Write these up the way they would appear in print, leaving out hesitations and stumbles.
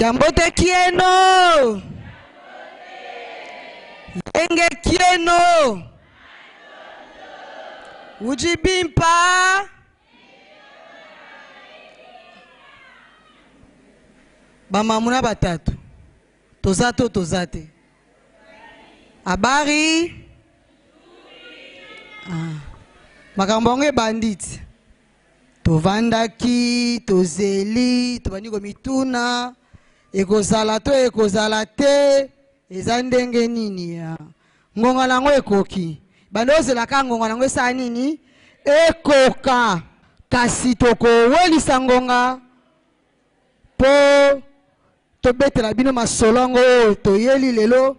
Kiambote kieno! Yenge kieno! Uji bimpa! Bamamu na batatu toza to toza te abari ah. Makambo yango ebandi ti Tovandaki, tozeli, tobandi komituna, ekozala to ekozala te, eza ndenge nini? Ngonga na yango ekoki. Banda ozela kaka ngonga na yango esala nini? Ekoka. Kasi tokowelisa ngonga mpo tobetela bino masolo yango oyo toyeli lelo,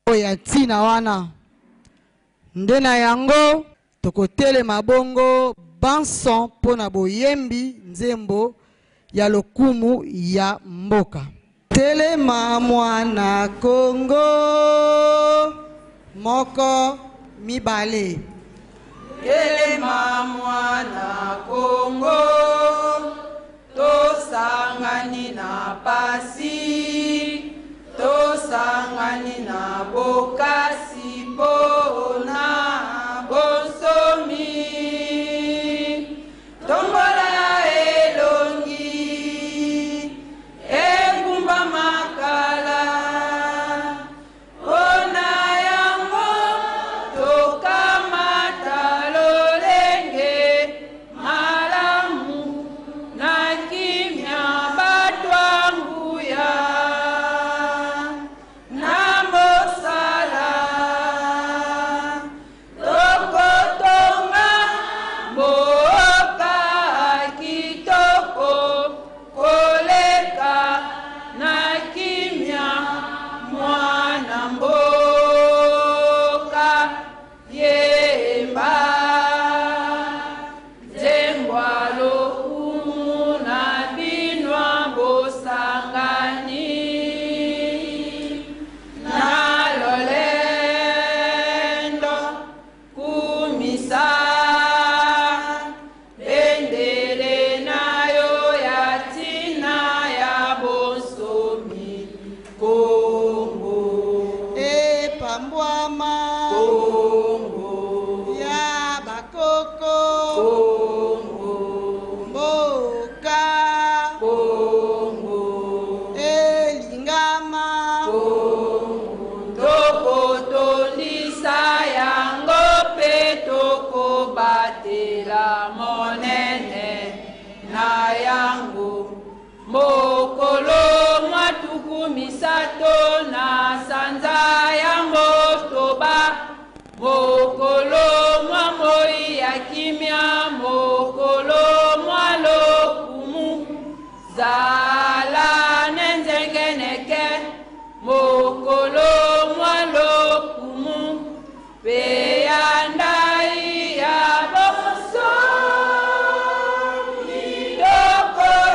oyo ya ntina wana. Nde na yango Tokotelema bongo banso mpo na boyembi nzembo ya lokumu ya mboka. Telema mwana Congo, moko, mibale. Telema mwana Congo, tosangani na pasi, tosangani na bokasi mpo na bonsomi. Tombola elongi, engumba makala. Mpo na yango, tokamata lolenge malamu na kimya batwa nguya na mosala. Tokotonga mboka kitoko koleka na kimya mwana mboka yemba nzembwa lokumu na binwa bosangani na lolendo kumisa bendele na yo ya tina ya bonsomi Kongo epambwama Kongo ya bakoko Kongo mboka Kongo elingama Kongo tokotondisa yango mpe tokobatela monene na yango mokolo mwa 30 na sanza ya motoba mokolo mwa moi ya kimia mokolo mwa lokumu zala nenzengeneke mokolo mwa lokumu pe ya ndai ya bonsomi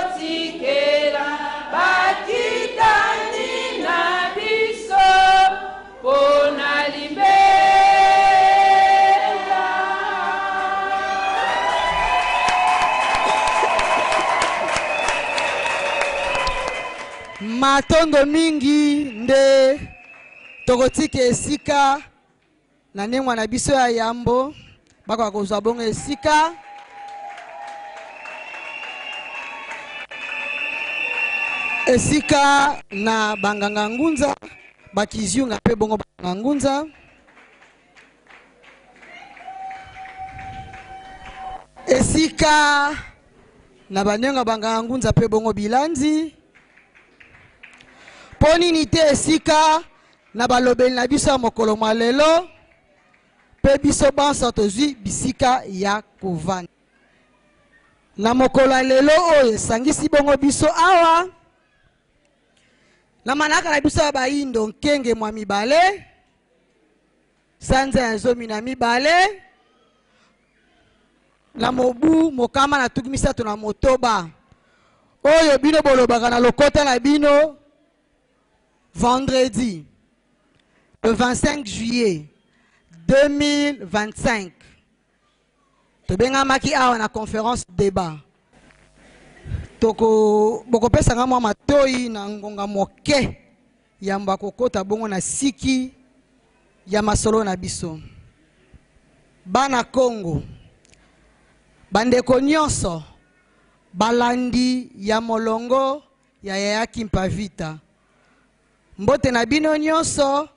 tokotikela bakitani na biso mpo na libela. Matondo mingi nde tokotika esika na nengwa na biso ya yambo bakoka kozwa bongo esika esika na banganga ngunza bakiziunga mpe bongo banganga ngunza esika na banenga banganga ngunza mpe bongo bilandi mpo nini te esika na balobeli na biso ya mokolo mwa lelo mpe biso banso tozwi bisika ya kovanda na mokolo ya lelo oyo esangisi bongo biso awa na manaka na biso ya bayindo nkenge mwa mibale sanza ya 12 na mobu 136 oyo bino bolobaka na lokota na bino vendredi le 25 juillet 2025 tobengamaki awa na conférence débat. Toko bokopesa nga mwa matoyi na ngonga moke yambo ya kokota bongo na siki ya masolo na biso. Bana Congo, bandeko nyonso balandi ya molongo ya Yaya Kimpa Vita, mbote na bino nyonso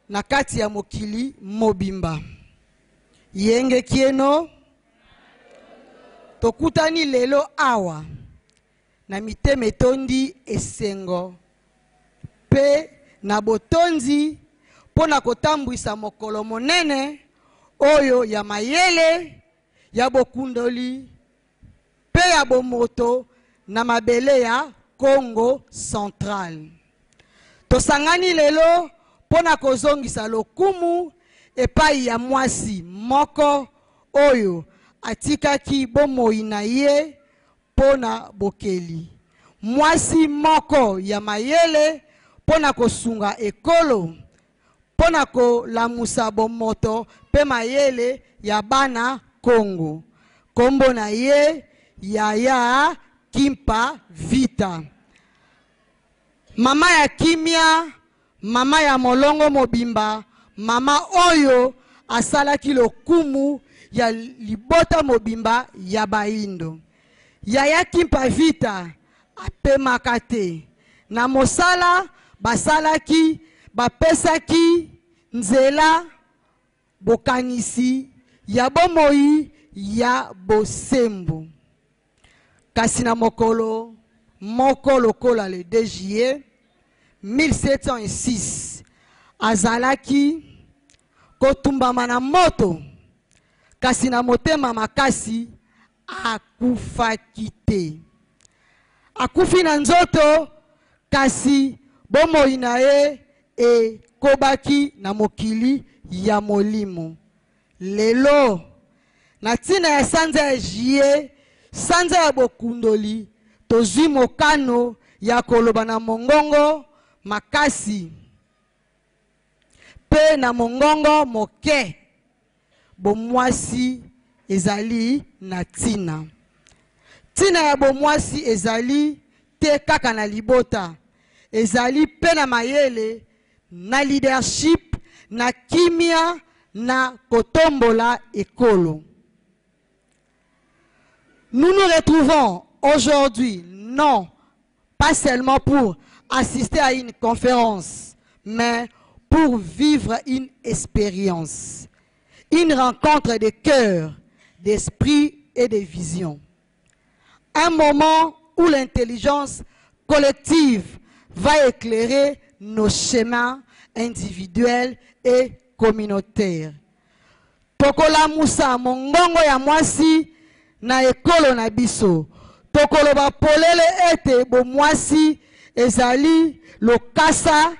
na kati ya mokili mobimba. Yenge kieno, tokutani lelo awa na mitema etondi esengo mpe na botondi mpo na kotambwisa mokolo monene oyo ya mayele, ya bokundoli mpe ya bomoto na mabele ya Kongo Central. Tosangani lelo mpo na kozongisa lokumu epai ya mwasi moko oyo atikaki bomoi na ye mpo na bokeli, mwasi moko ya mayele mpo na kosunga ekolo, mpo na kolamusa bomoto mpe mayele ya bana Kongo. Kombo na ye Yaya Kimpa Vita. Mama ya kimia, mama ya molongo mobimba, mama oyo asalaki lokumu ya libota mobimba ya baindo. Yaya Kimpa Vita apemaka te na mosala basalaki, bapesaki nzela bokanisi ya bomoi ya bosembo. Kasi na mokolo moko lokola le 2 juillet 1706, azalaki kotumbama na moto, kasi na motema makasi akufaki te. Akufi na nzoto, kasi bomoi na ye ekobaki na mokili ya molimo. Lelo, na ntina ya sanza ya Juillet, sanza ya bokundoli, tozwi mokano ya koloba na mongongo makasi mpe na mongongo moke, Bomwasi ezali na ntina. Ntina ya bomwasi ezali te kaka na libota, ezali mpe na mayele, na leadership, na kimia, na kotombola ekolo. Nous nous retrouvons aujourd'hui non pas seulement pour assister à une conférence, mais pour vivre une expérience, une rencontre de cœur, d'esprit et de vision. Un moment où l'intelligence collective va éclairer nos chemins individuels et communautaires. Tokolamusa mongongo ya mwasi na ekolo na biso. Tokoloba polele ete bomwasi ezali lokasa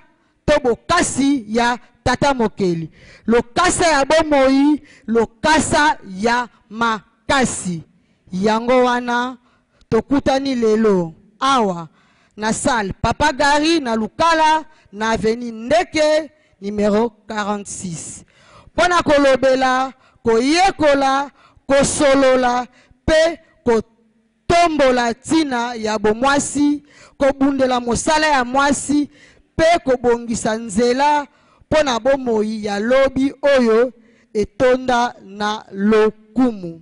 to bokasi ya Tata Mokeli, lokasa ya bomoi, lokasa ya makasi. Yango wana tokutani lelo awa na salle Papa Gary na Lukala na avenue Ndeke numero 46 mpo na kolobela, koyekola, kosolola mpe kotombola ntina ya bomwasi, kobundela mosala ya mwasi mpe kobongisa nzela mpo na bomoi ya lobi oyo etonda na lokumu.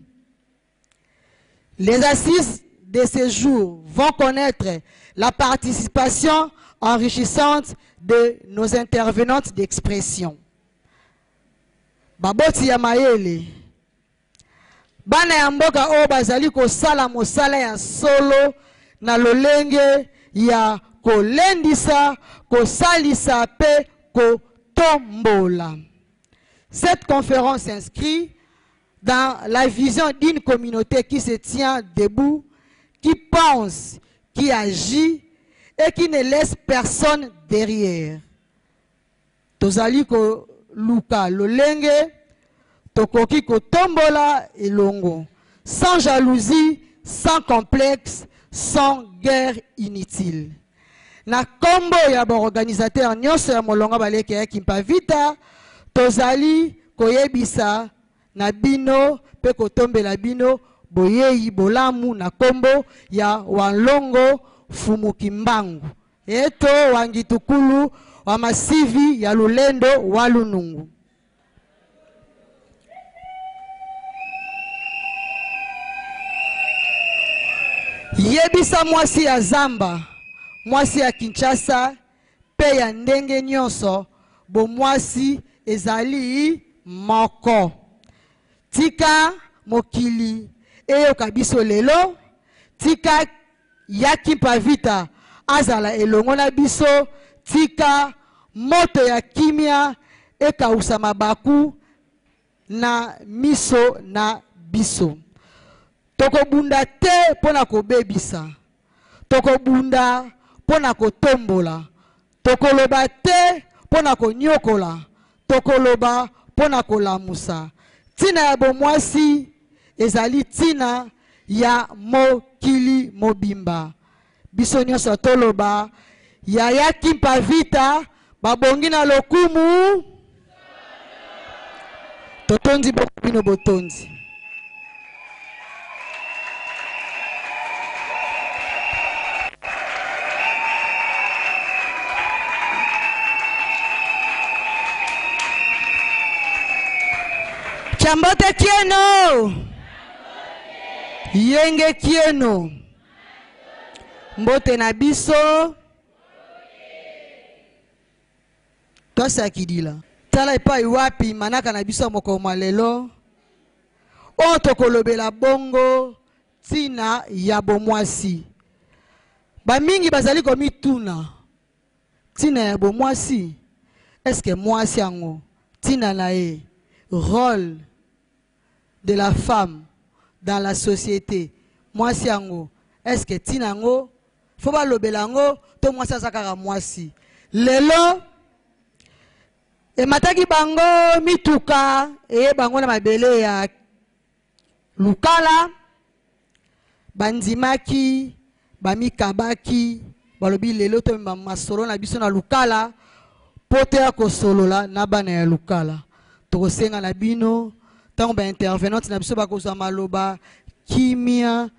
Les assises de ce jour vont connaître la participation enrichissante de nos intervenantes d'expression. Baboti ya mayele, bana ya mboka oyo bazali kosala mosala ya solo na lolenge ya kolendisa, kosalisa mpe kotombola. Cette conférence s'inscrit dans la vision d'une communauté qui se tient debout, qui pense, qui agit et qui ne laisse personne derrière. Tozali koluka lolenge tokoki kotombola elongo, sans jalousie, sans complexe, sans guerre inutile. Na kombo ya ba organisateurs nionso ya molongo baleki ya Kimpa Vita, tozali koyebisa na bino pe kotombela bino. boyei bolamu na kombo ya Wanlongo Mfumu Kimbangu eto wa Ngitukulu wa Masivi ya Lulendo wa Lunungu. Yebisa mwasi ya zamba, mwasi ya Kinshasa pe ya ndenge nyonso, bomwasi ezali moko. Tika mokili eyoka biso lelo, tika ya Kimpa Vita azala elongo na biso, tika moto ya kimia ekausa mabaku na miso na biso. Tokobunda te mpo na kobebisa, tokobunda mpo na kotombola. Tokoloba te mpo na konyokola, tokoloba mpo na kolamusa. Ntina ya bomwasi ezali ntina ya mokili mobimba. Biso nyonso toloba, Yaya Kimpa Vita, babongi na lokumu. Totondi bino botondi. Chambote kieno. Yenge kieno. Mbote na biso. Twasakidila. Tala epai wapi manaka na biso ya mokolo mwa lelo oyo tokolobela bongo ntina ya bomwasi. Bamingi bazali komituna ntina ya bomwasi, eske mwasi yango ntina na ye, role de la femme dans la société, mwasi yango eske ntina yango fo balobela yango to mwasi aza kaka mwasi. Lelo emataki bango mituka eye bango na mabele ya Lukala, bandimaki, bamikabaki, balobi lelo tomema masolo na biso na Lukala po toya kosolola na bana ya Lukala. Tokosenga na bino ntango ba intervenante na biso bakozwa maloba, kimia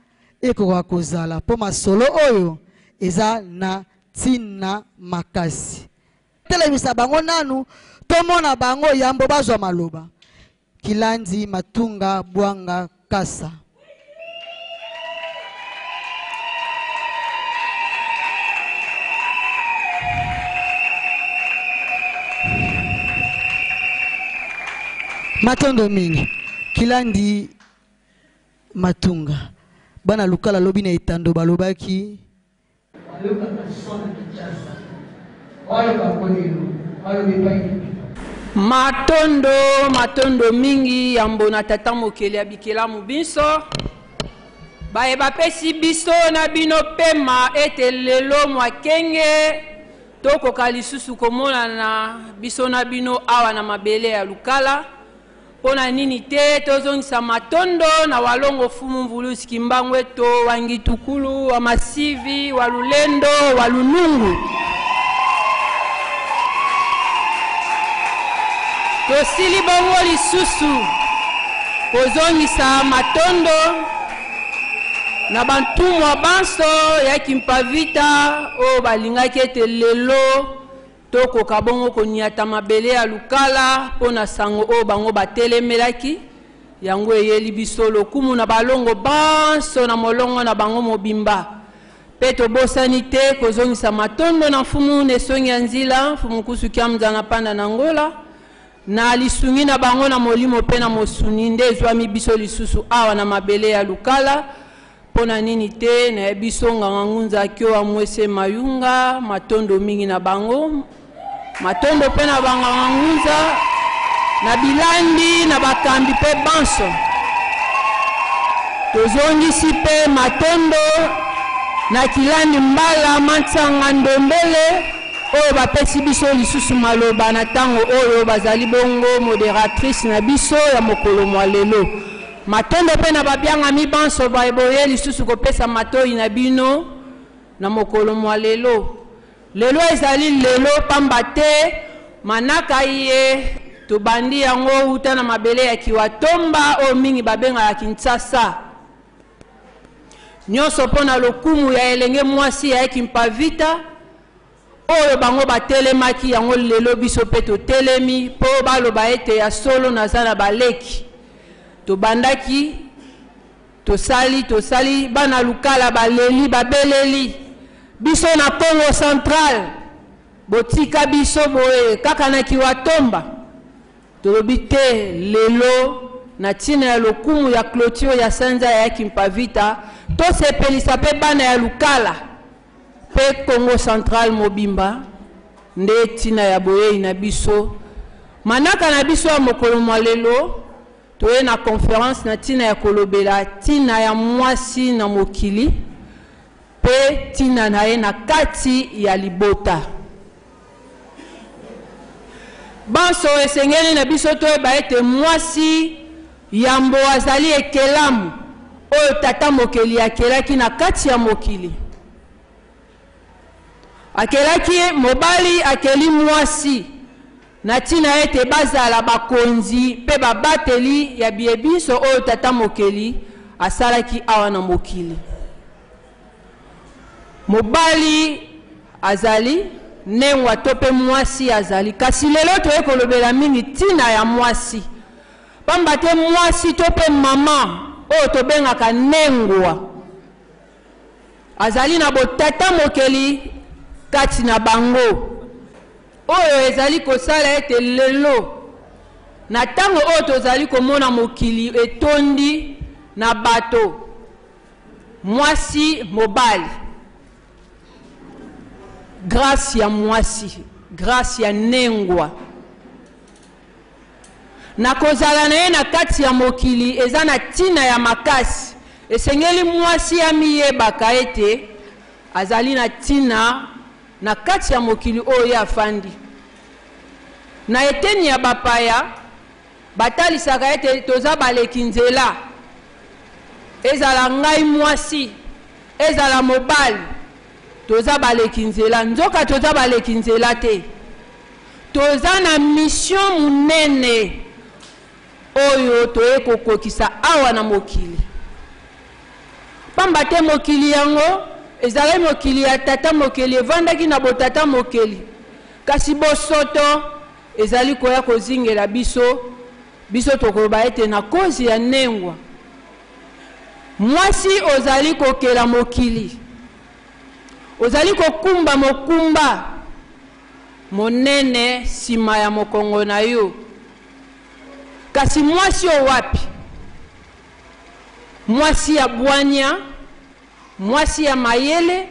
ekoka kozala po masolo oyo eza na ntina makasi. Telemisa bango nanu tomona bango yambo bazwa maloba. Kilandi Matunga Bwanga Kasa. Matondo mingi. Kilandi Matunga. Bana Lukala lobi na etando balobaki. Matondo, matondo mingi yambo na Tata Mokeli ya bikelamu binso, baye bapesi biso na bino pema ete lelo mwa kenge tokoka lisusu komonana biso na bino awa na mabele ya Lukala. Mpo na nini te tozongisa matondo na Walongo Fumu Mvuluzi Kimbangu Eto wa Ngitukulu wa Masivi wa Lulendo wa Lunungu. Tosili bongo lisusu kozongisa matondo na bantumwa banso ya Kimpa Vita oyo balingaki ete lelo Tokoka bongo konyata mabele ya Lukala mpo na sango oyo bango batelemelaki. Yango eyeli biso lokumu na balongo banso na molongo na bango mobimba. Mpe tobosani te kozongisa matondo na Mfumu Nesongi ya Nzila, Mfumu Nkusu Kiamza na Panda na Angola, na lisungi na bango na molimo mpe na mosuni nde ezwami biso lisusu awa na mabele ya Lukala. Mpo na nini te na biso Nganga Ngunza Kiowa Mwese Mayunga, matondo mingi na bango. Matondo mpe na banganga ngunza, na bilandi, na bakambi mpe banso. Tozongisi mpe matondo na Kilandi Mbala Mansanga Ndombele oyo bapesi biso lisusu maloba na ntango oyo bazali bongo moderatrice na biso ya mokolo mwa lelo. Matondo mpe na babiangami banso baye boye lisusu kopesa matoyi na bino na mokolo mwa lelo. Lelo ezali lelo pamba te manaka iye tobandi yango wuta na mabele ya Kiwatomba oyo mingi babengaka Kinshasa. Nyonso mpo na lokumu ya elenge mwasi ya Ekimpavita oyo bango batelemaki yango lelo biso mpe totelemi mpo baloba ete ya solo naza na baleki. Tobandaki tosali tosali bana Lukala baleli babeleli biso na Congo Central botika biso boye kaka na Kiwatomba. Tolobi te lelo na ntina ya lokumu ya clôture ya sanza ya Kimpa Vita, tosepelisa mpe bana ya Lukala mpe Congo Central mobimba nde ntina ya boyei na biso. Manaka na biso ya mokolo mwa lelo toye na conférence na ntina ya kolobela ntina ya mwasi na mokili mpe ntina na ye na kati ya libota. Banso esengeli na biso toyeba ete mwasi yambo azali ekelamu oyo tata mokeli akelaki na kati ya mokili. Akelaki mobali, akeli mwasi na ntina ete bazala bakonzi mpe babateli ya biebiso oyo tata mokeli asalaki awa na mokili. Mobali azali nengwa to mpe mwasi azali, kasi lelo toye kolobela mingi ntina ya mwasi, pamba te mwasi to mpe mama oyo tobengaka nengwa azali na botata mokeli kati na bango, oyo ezali kosala ete lelo na ntango oyo tozali komona mokili etondi na bato mwasi mobali, grâce ya mwasi, grâce ya nengwa na kozala na ye na kati ya mokili eza na ntina ya makasi. Esengeli mwasi amiyebaka ete azali na ntina na kati ya mokili oyo ye afandi. Na eteni ya bapaya batalisaka ete toza baleki nzela, ezala ngai mwasi ezala mobali, toza baleki nzela. Nzoka toza baleki nzela te, toza na mission monene oyo toye kokokisa awa na mokili. Pamba te mokili yango ezalaki mokili ya tata mokeli, evandaki na botata mokeli, kasi bosoto ezali koya kozingela biso. Biso tokoloba ete na kozi ya nengwa mwasi ozali kokela mokili, ozali kokumba mokumba monene nsima ya mokongo na yo. Kasi mwasi oyo wapi? Mwasi ya bwanya, mwasi ya mayele,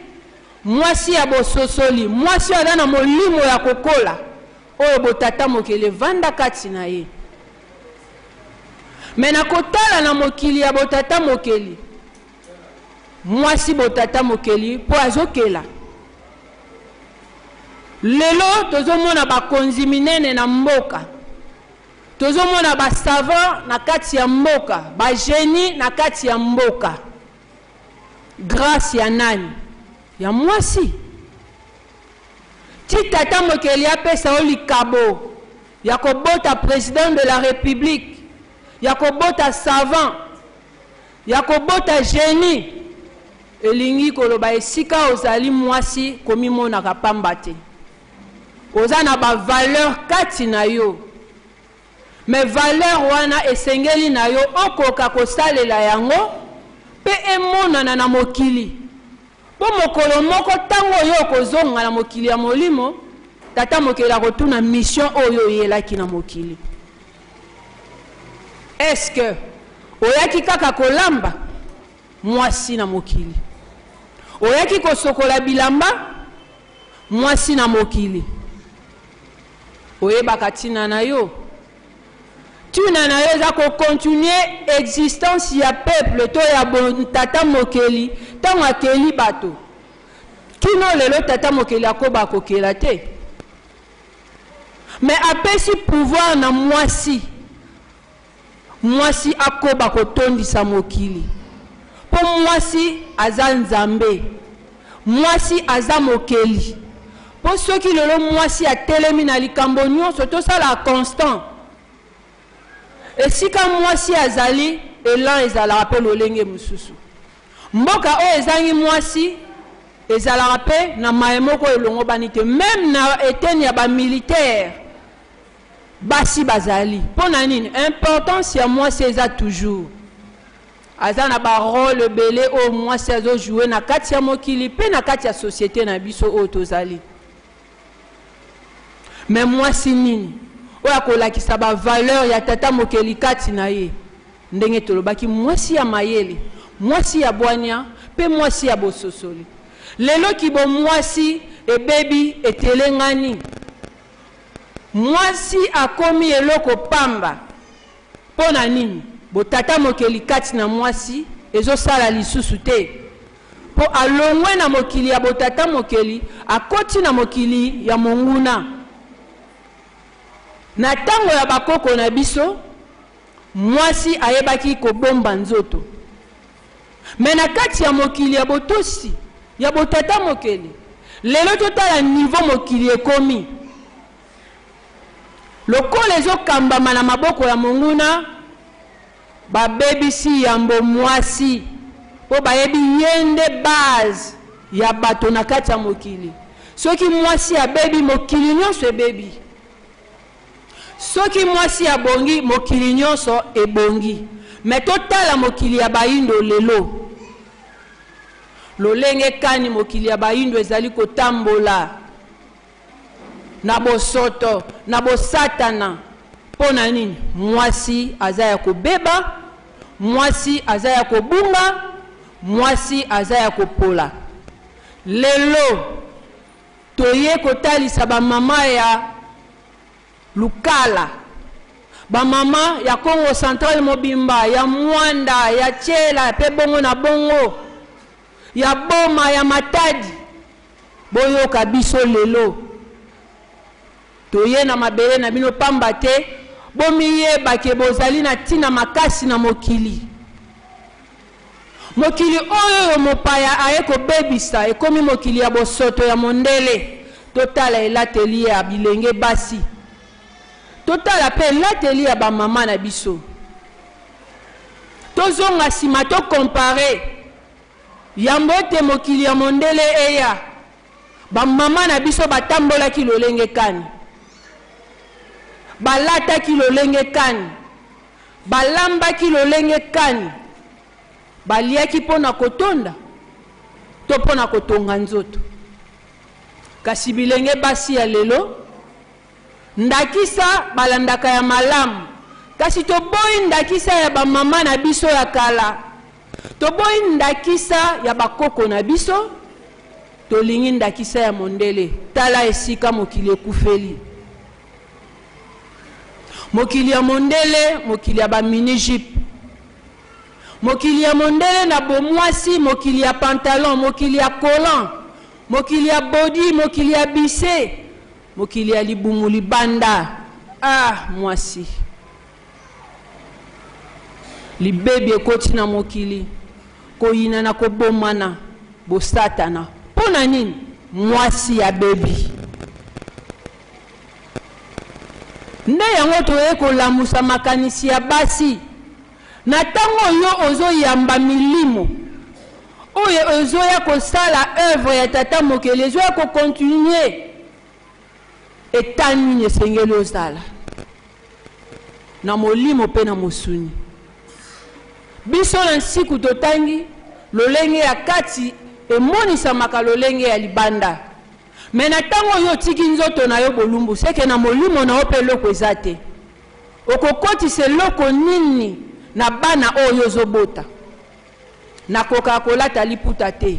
mwasi ya bososoli, mwasi oyo aza na molimo ya kokola oyo botata mokeli evanda kati na ye. Me na kotala na mokili ya botata mokeli, mwasi botata mokeli mpo azokela. Lelo tozomona bakonzi minene na mboka, tozomona basavant na kati ya mboka, bagenie na kati ya mboka. Grâce ya nani? Ya mwasi. Ti tata mokeli apesa yo likabo ya kobota président de la république, ya kobota savant, ya kobota génie, elingi koloba esika ozali mwasi komimonaka pamba te, oza na bavaleur kati na yo. Me valeur wana esengeli na yo okoka kosalela yango mpe emonana na mokili, mpo mokolo moko ntango oyo okozonga na mokili ya molimo, tata mokeli akotuna mission oyo oyelaki na mokili. Est-ce oyaki kaka kolamba? Mwasi na mokili, oyaki kosokola bilamba? Mwasi na mokili, oyebaka ntina na yo? Ntina na yo eza kocontinue existence ya peuple to ya tata mokeli. Ntango akeli bato kino lelo, tata mokeli akoba kokela te, me apesi pouvoir na mwasi. Mwasi akoba kotondisa mokili, mpo mwasi aza nzambe, mwasi aza mokeli. Mpo soki lelo mwasi atelemi na likambo nyonso, tosala constant esika mwasi azali, elan ezalaka mpe lolenge mosusu. Mboka oyo ezangi mwasi ezalaka mpe na maye moko elongobani te. Meme na eteni ya ba militaires basi bazali. Mpo na nini? Importance ya mwasi eza toujours. Aza na ba role ebele oyo mwasi azo jouer na kati ya mokili mpe na kati ya societe na biso oyo tozali. Mais mwasi nini oyo akolakisa ba valeur ya tata mokeli kati na ye? Ndenge tolobaki, mwasi ya mayele, mwasi ya bwania mpe mwasi ya bososoli. Lelo kibomwasi ebebi, etelengani. Mwasi akomi eloko pamba. Mpo na nini? Botata mokeli kati na mwasi ezosala lisusu te. Mpo alongwe na mokili ya botata mokeli, akoti na mokili ya monguna. Na tango ya bakoko na biso, mwasi ayebaki kobomba nzoto. Mais na kati ya mokili ya botosi ya botata mokeli, lelo totala niveau mokili ekomi. Lokola ezokambama na maboko ya monguna, babebisi yambo mwasi mpo bayebi ye nde base ya bato na kati ya mokili. Soki mwasi abebi, mokili nyonso ebebi. Soki mwasi abongi, mokili nyonso ebongi. Mais totala mokili ya bayindo lelo. Lolenge kani mokili ya bayindo ezali kotambola na bosoto, na bosatana. Mpo na nini? Mwasi aza ya kobeba, mwasi aza ya kobunga, mwasi aza ya kopola. Lelo toye kotalisa ba mama ya Lukala, ba mama ya Kongo Central mobimba, ya Muanda, ya Tshela pe bongo na bongo, ya Boma, ya Matadi, boyoka biso lelo. Toye na mabele na bino pamba te bomiyeba ke bozali na tina makasi na mokili. Mokili oyo oyo mopaya aye kobebisa ekomi mokili ya bosoto ya mondele. Totala elateli ya bilenge basi. Totala pe elateli ya ba mama na biso. Tozonga sima to comparer. Yambo ete mokili ya mondele eya, ba mama na biso batambolaki lolenge kani? Balataki lolenge kani? Balambaki lolenge kani? Baliaki mpo na kotonda to mpo na kotonga nzoto? Kasi bilenge basi ya lelo, ndakisa balandaka ya malamu, kasi toboyi ndakisa ya bamama na biso ya kala, toboyi ndakisa ya bakoko na biso, tolingi ndakisa ya mondele. Tala esika mokili ekufeli. Mokili ya mondele, mokili ya ba mini jupe. Mokili ya mondele na bomwasi, mokili ya pantalon, mokili ya collant, mokili ya body, mokili ya bise, mokili ya libumu libanda. Ah mwasi. Libebi ekoti na mokili, koyinana, kobomana, bosatana. Mpo na nini? Mwasi abebi. Nde yango toye kolamusa makanisi ya basi na tango yo ozo yamba milimo oyo ezoya kosala oeuvre ya tata mokeli ezoya ko continuer etat nini esengeli ozala na molimo pe na mosuni. Biso na nsiku totangi lolenge ya kati emonisamaka lolenge ya libanda. Mais na tango yo otiki nzoto na yo bolumbu seke na molimo na yo pe eloko eza te. Okokotisa eloko nini na bana oyo yo ozo bota? Nakokaka kolata liputa te.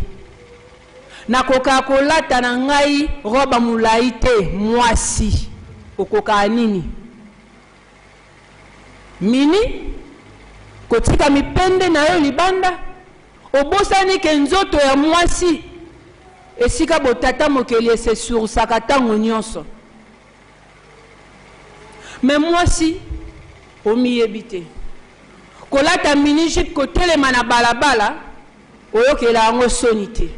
Nakokaka kolata na ngai robe mulayi te muasi. Okokaka nini? Mini? Kotika mipende na yo libanda? Obosani ke nzoto ya muasi esika botata mokeli e se sourcaka tango nionso. Mais muasi omiyebi te. Kolata mini jupe kotelema na balabala oyokela yango soni te.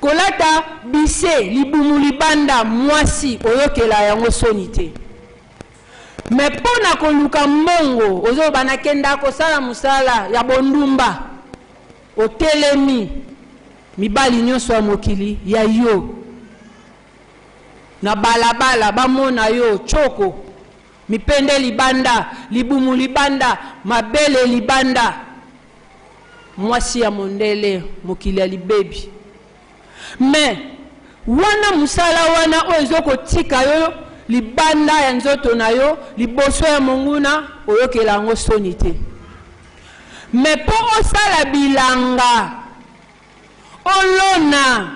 Kolata bise libumu libanda muasi oyokela yango soni te. Mais pona koluka mbongo ozoloba nakendaka kosala musala ya bondumba. Otelemi, mibali nyonso ya mokili ya yo. Na balabala bamona yo tshoko, mipende libanda, libumu libanda, mabele libanda. Mwasi ya mondele, mokili ya libebi. Mais wana mosala wana oyo ezo kotika yo libanda ya nzoto na yo liboso ya monguna, oyokela yango soni te. Mais po osala bilanga, olona,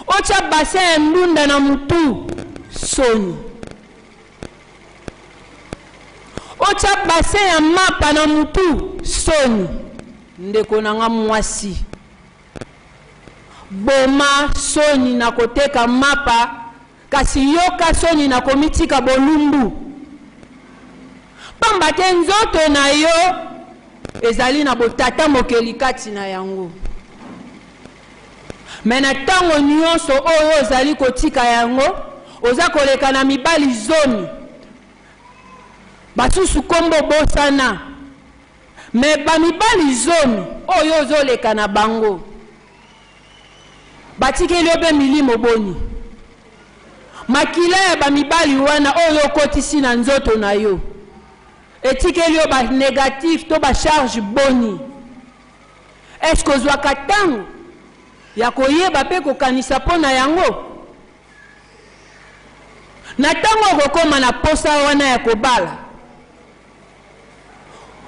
otia bassin ya ndunda na mutu, soni. Otia bassin ya mapa na mutu, soni. Ndeko na nga mwasi, boma soni na koteka mapa, kasi yoka soni na komitika bolumbu. Pamba te nzoto na yo ezali na botata mokeli kati na yango. Mais na tango nionso oyo ozali kotika yango, oza koleka na mibali zomi, basusu kombo obosana, mais ba mibali zomi oyo ozoleka na bango, batikeli yo pe milimo boni? Makila ya ba mibali wana oyo okotisi na nzoto na yo, etikeli yo ba negatif to ba charge boni? Est-ce que ozwaka tango ya koyeba pe kokanisa po na yango? Na tango okokoma na posa wana ya kobala,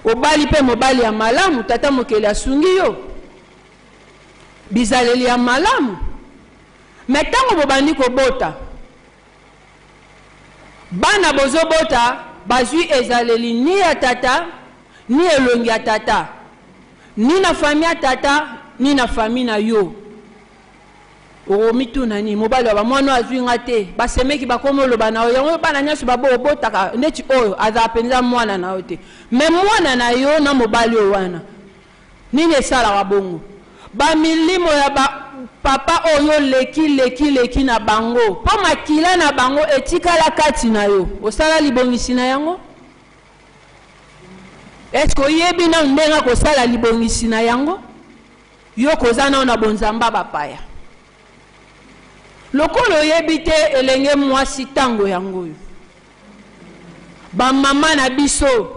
obali pe mobali ya malamu, Tata Mokeli asungi yo, bizaleli ya malamu, mais tango bobandi kobota, Bana bozo bota bazui ezaleli ni ya tata ni elongi ya tata ni na famille ya tata ni na famille na yo. Okomituna nini? Mobali wa ba mwana oyo azui nga te, ba semeki bakomi oloba na yo yango bana nionso ba obotaka neti oyo azala penza mwana na yo te mais mwana na yo na mobali oyo wana Nini esalaka bongo? Ba milimo ya ba papa oyo oleki leki leki na bango po makila na bango etikala kati na yo. Osala libongisi na yango? Est-ce que oyebi nanu ndenge ya kosala libongisi na yango? Yo koza nanu na bonzamba bapaya. Lokola oyebi te elenge mwasi tango yango oyo. Ba mama na biso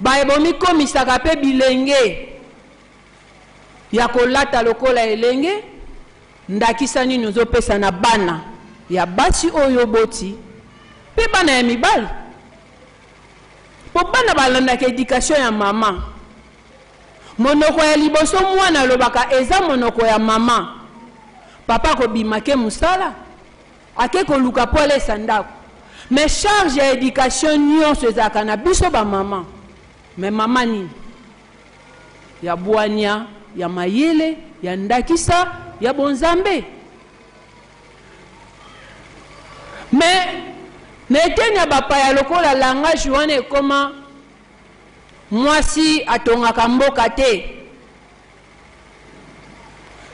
Baye bomikomisaka mpe bilenge ya kolata lokola elenge, ndakisa nini ozopesa na bana ya basi oyo oboti mpe bana ya mibali? Mpo bana balandaka education ya mama. Monoko ya liboso mwana alobaka eza monoko ya mama. Papa akobima ake mosala, Ake koluka po alesa ndaku mais charge ya education nionso ezalaka na biso ba maman mais maman nini? Ya bwania, ya mayele, ya ndakisa, ya bonzambe mais na eteni ya bapaya lokola langage wana ekoma mwasi atongaka mboka te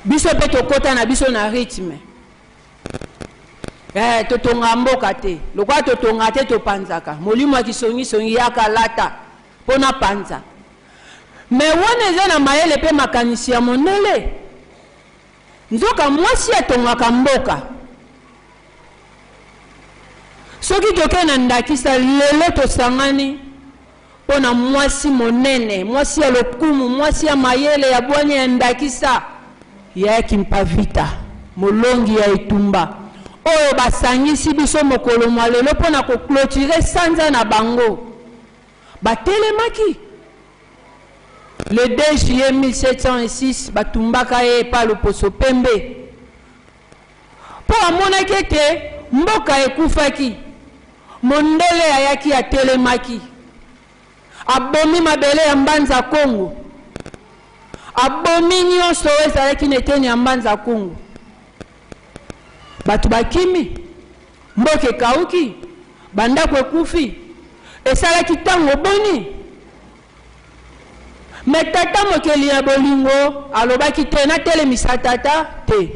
biso pe tokota na biso na rythme. Eh, totonga mboka te. Lokola totonga te, topanzaka. Molimo ya kisongisongi yaka lata mpo na panza. Mais wana eza na mayele mpe makanisi ya mondele. Nzoka mwasi atongaka mboka. Soki toke na ndakisa lelo tosangani mpo na mwasi monene, mwasi ya lokumu, mwasi ya mayele, ya bwanya, ya ndakisa, ya Kimpa Vita, molongi ya etumba, oyo basangisi biso mokolo mwa lelo mpo na ko cloturer sanza na bango. Batelemaki le 2 juillet 1706, batumbaka ye epai loposo pembe, Mpo amonaki ete mboka ekufaki, mondele ayaki atelemaki, abomi mabele ya Mbanza Kongo, abomi nyonso oyo ezalaki na eteni ya Mbanza Kongo. Bato bakimi, mboka ekauki, bandako ekufi. Esalaki ntango boni? Mais Tata Mokeli ya bolingo alobaki te, natelemisa Tata te.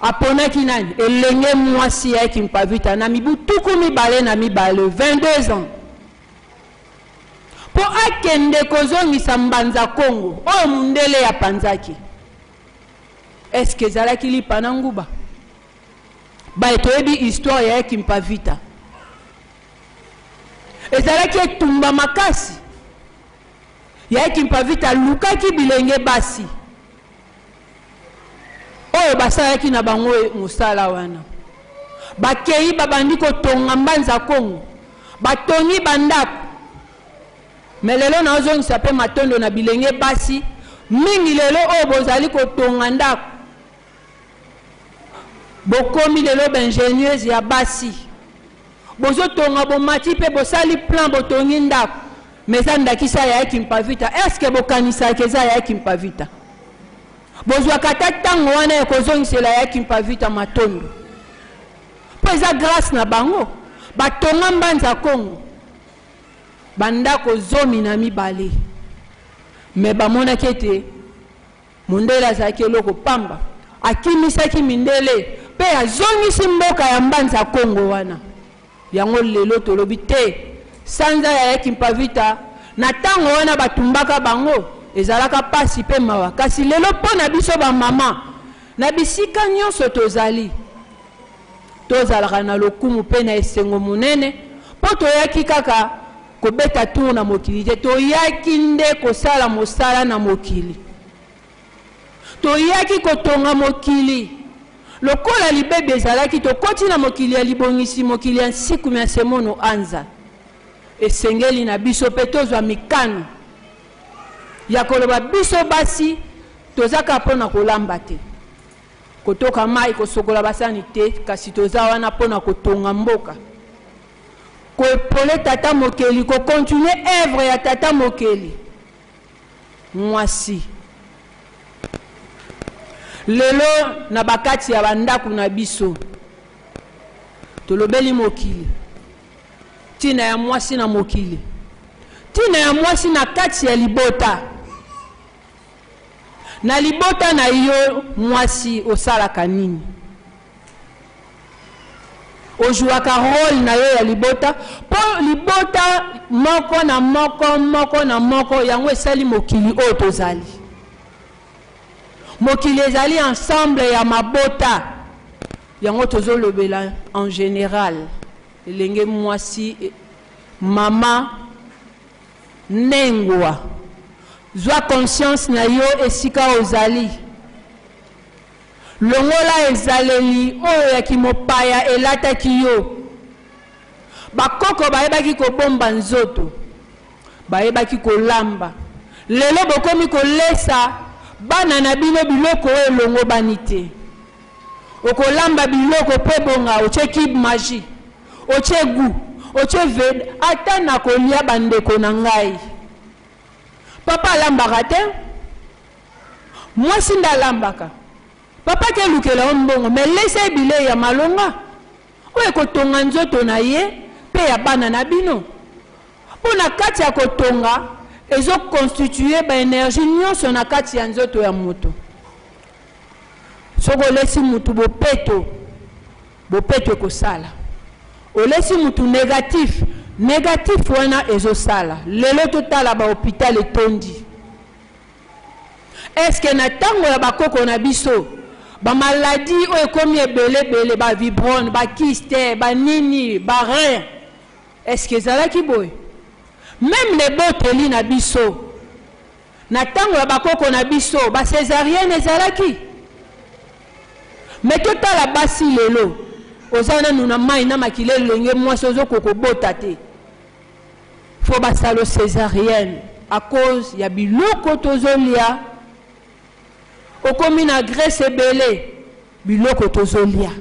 Aponaki nani? Elenge mwasi ya Kimpavita na mibu 22, 22 ans. Mpo akende kozongisa Mbanza Kongo oyo mundele apanzaki. Est-ce que ezalaki lipa na nguba? Baye toyebi histoire ya Kimpa Vita. Ezalaki etumba makasi. Ya Kimpa Vita alukaki bilenge basi oyo basalaki na bango mosala wana. Bakei babandi kotonga Mbanza Kongo, batongi bandako. Mais lelo naozongisa mpe matondo na bilenge basi mingi lelo oyo bozali kotonga ndako. Bokomi lelo ba ingenieuse ya basi. Bozotonga bomati mpe bosali plan botongi ndako. Mais eza ndakisa ya Kimpa Vita. Est-ce que bokanisaka eza ya Kimpa Vita? Bozwaka ata ntango wana ya kozongisela ya Kimpa Vita matondo. Mpo eza grâce na bango. Batonga Mbanza Kongo. Bandako 12. Mais bamonaki ete mondele azalaki eloko pamba. Akimisaki mindele mpe azongisi mboka ya Mbanza Kongo wana. Yango lelo tolobi te sanza ya Kimpa Vita na tango wana batumbaka bango ezalaka pasi pe mawa, kasi lelo po na biso ba mama na bisika nyonso tozali tozalaka na lokumu pe na esengo monene po toyaki kaka kobeta tour na mokili te, toyaki nde kosala mosala na mokili. Toyaki kotonga mokili. Lokola libebi ezalaki, tokoti na mokili ya libongisi, mokili ya nsiku mya semono anza. Esengeli na biso mpe tozwa mikano ya koloba biso basi toza kaka mpo na kolamba te, kotoka mai, kosokola basani te, kasi toza wana mpo na kotonga mboka, koepole tata mokeli, kokontinue evre ya tata mokeli. Mwasi. Lelo na bakati ya bandako na biso tolobeli mokili, ntina ya mwasi na mokili, ntina ya mwasi na kati ya libota. Na libota na yo mwasi osalaka nini? Ojouaka role na yo ya libota mpo libota moko na moko moko na moko yango esali mokili oyo tozali. Mokili ezali ensemble ya mabota, yango tozolobela en general. Elenge mwasi, mama nengwa, zwa conscience na yo esika ozali. Longola ezaleli oyo ya kimopaya elataki yo. Bakoko bayebaki kobomba nzoto, bayebaki kolamba. Lelo bokomi kolesa bana na bino biloko oyo elongobani te. Okolamba biloko mpo ebonga, otie cube magie, otie gout, otie veda, ata na kolia bandeko na ngai. Papa alambaka te. Mwasi nde alambaka. Papa ake lukela yo mbongo mais lesa ye bileyi ya malonga oyo ekotonga nzoto na ye pe ya bana na bino. Po na kati ya kotonga ezo constituer ba energie nionso na kati ya nzoto ya moto. Soki olesi mutu bopeto, bopeto ekosala. Olesi mutu negatif, negatif wana ezosala. Lelo totala ba hopital etondi. Est ce que na tango ya ba koko na biso ba maladie oyo ekomi ebele ebele ba vibrone, ba kyste, ba nini, ba rein est ce que ezalaki boye? Meme na eboteli na biso na tango ya ba koko na biso ba cesarienne ezalaki? Mais totala basi lelo oza nanu na mayi na makila elenge mwasi ozo koka obota te. Faut basalo cesarienne à cause ya biloko tozo lia okomi na graisse ebele biloko tozo lia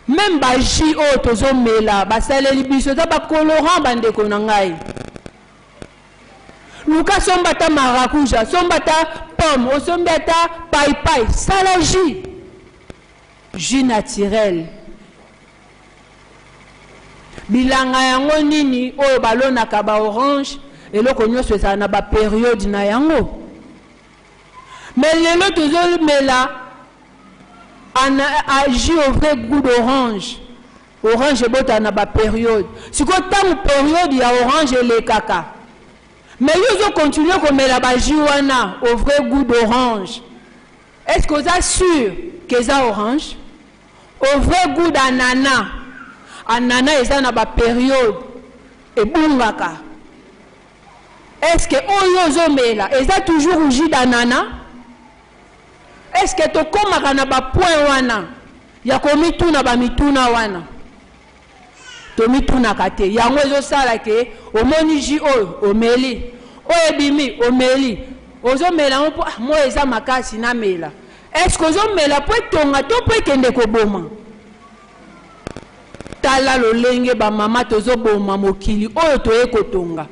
meme ba jus oyo tozo mela basaleli biso eza ba colorant ba ndeko na ngai luka somba ata maracuja somba ata pomme osombi ata paipai sala jus jus naturel Bilanga yango nini oyo balonaka ba orange, eloko nionso ezala na ba periode na yango. Mais lelo tozo mela jus au vrai gout d'orange. Orange ebotaka na ba periode. Sikoyo tango periode ya orange elekaka. Mais yo ozo continuer komela ba jus wana au vrai gout d'orange. Est-ce que oza sur que eza orange? Au vrai gout d'anana. Anana eza na ba periode ebungaka. Est-ce que oyo ozomela eza toujours jus d'anana? Est-ce que tokomaka na ba point wana ya komituna ba mituna wana? Tomitunaka te. Yango ezosala ke omoni jus oyo omeli, oyo ebimi omeli, ozomela yango mpo ah, moi eza makasi namela. Est-ce que ozomela mpo etonga to mpo ekende koboma? Tala lolenge bamama tozoboma mokili oyo toye kotonga.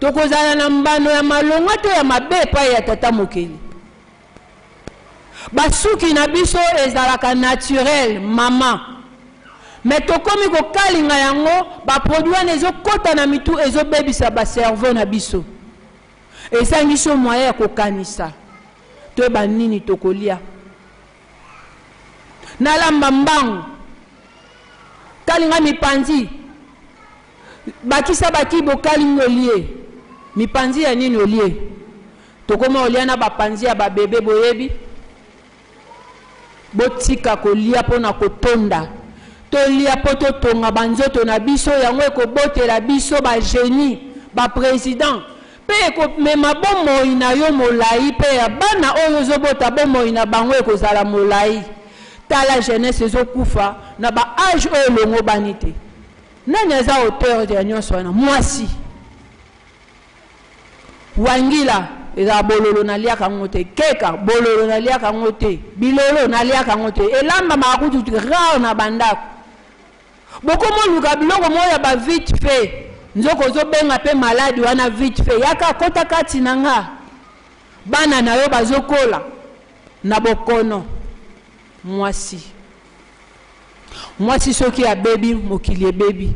Tokozala na mbano ya malonga to ya mabe epai ya Tata Mokeli? Basuki na biso ezalaka naturel mama, mais tokomi kokalinga yango, ba produits wana ezokota na mitu, ezobebisa ba cerveau na biso, ezangi biso moyen ya kokanisa toyeba nini tokolia. Nalamba mbangu, kalinga mipanzi, bakisa bakibo, kalinga olie mipanzi ya nini olie. Tokoma olia na ba panzi ya ba bebe boyebi? Botika kolia pona kotonda. Tolia po totonga ba nzoto na biso, yango ekobotela biso ba genie, ba president, pe ekomema bomoi na yo molayi pe ya bana oyo ozobota bomoi na bango ekozala molayi. Tala jeunesse ezokufa na ba age oyo elongobani te. Nani aza auteur ya nionso wana? Mwasi. Wangila ezala bololo naliaka yango te, keka bololo naliaka yango te, bilolo naliaka yango te, elambamaka kutu rare na bandako. Bokomoluka biloko moko ya ba vite fait, nzoka ozobenga pe malade wana vite fait, yaka kota kati na nga. Bana na yo bazokola na bokono. Mwasi Mwasi soki abebi mokili ebebi.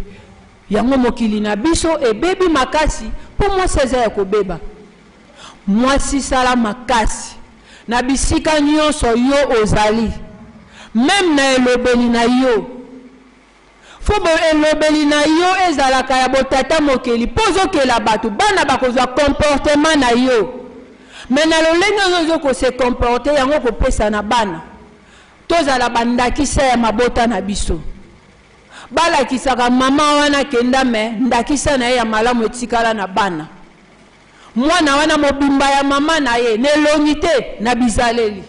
Yango mokili na biso ebebi makasi po mwasi aza ya kobeba. Mwasi sala makasi na bisika nionso yo ozali meme na elobeli na yo faut bo elobeli na yo ezalaka ya botata mokeli po ozokela batu bana bakozwa comportement na yo mais na lolenge oyo ozo ko se comporter yango okopesa na bana. Tozala ba ndakisa ya mabota na biso. Balakisaka maman wana akenda mais ndakisa na ye ya malamu etikala na bana. Mwana wana mobimba ya maman na ye, na elongi te, na bizaleli.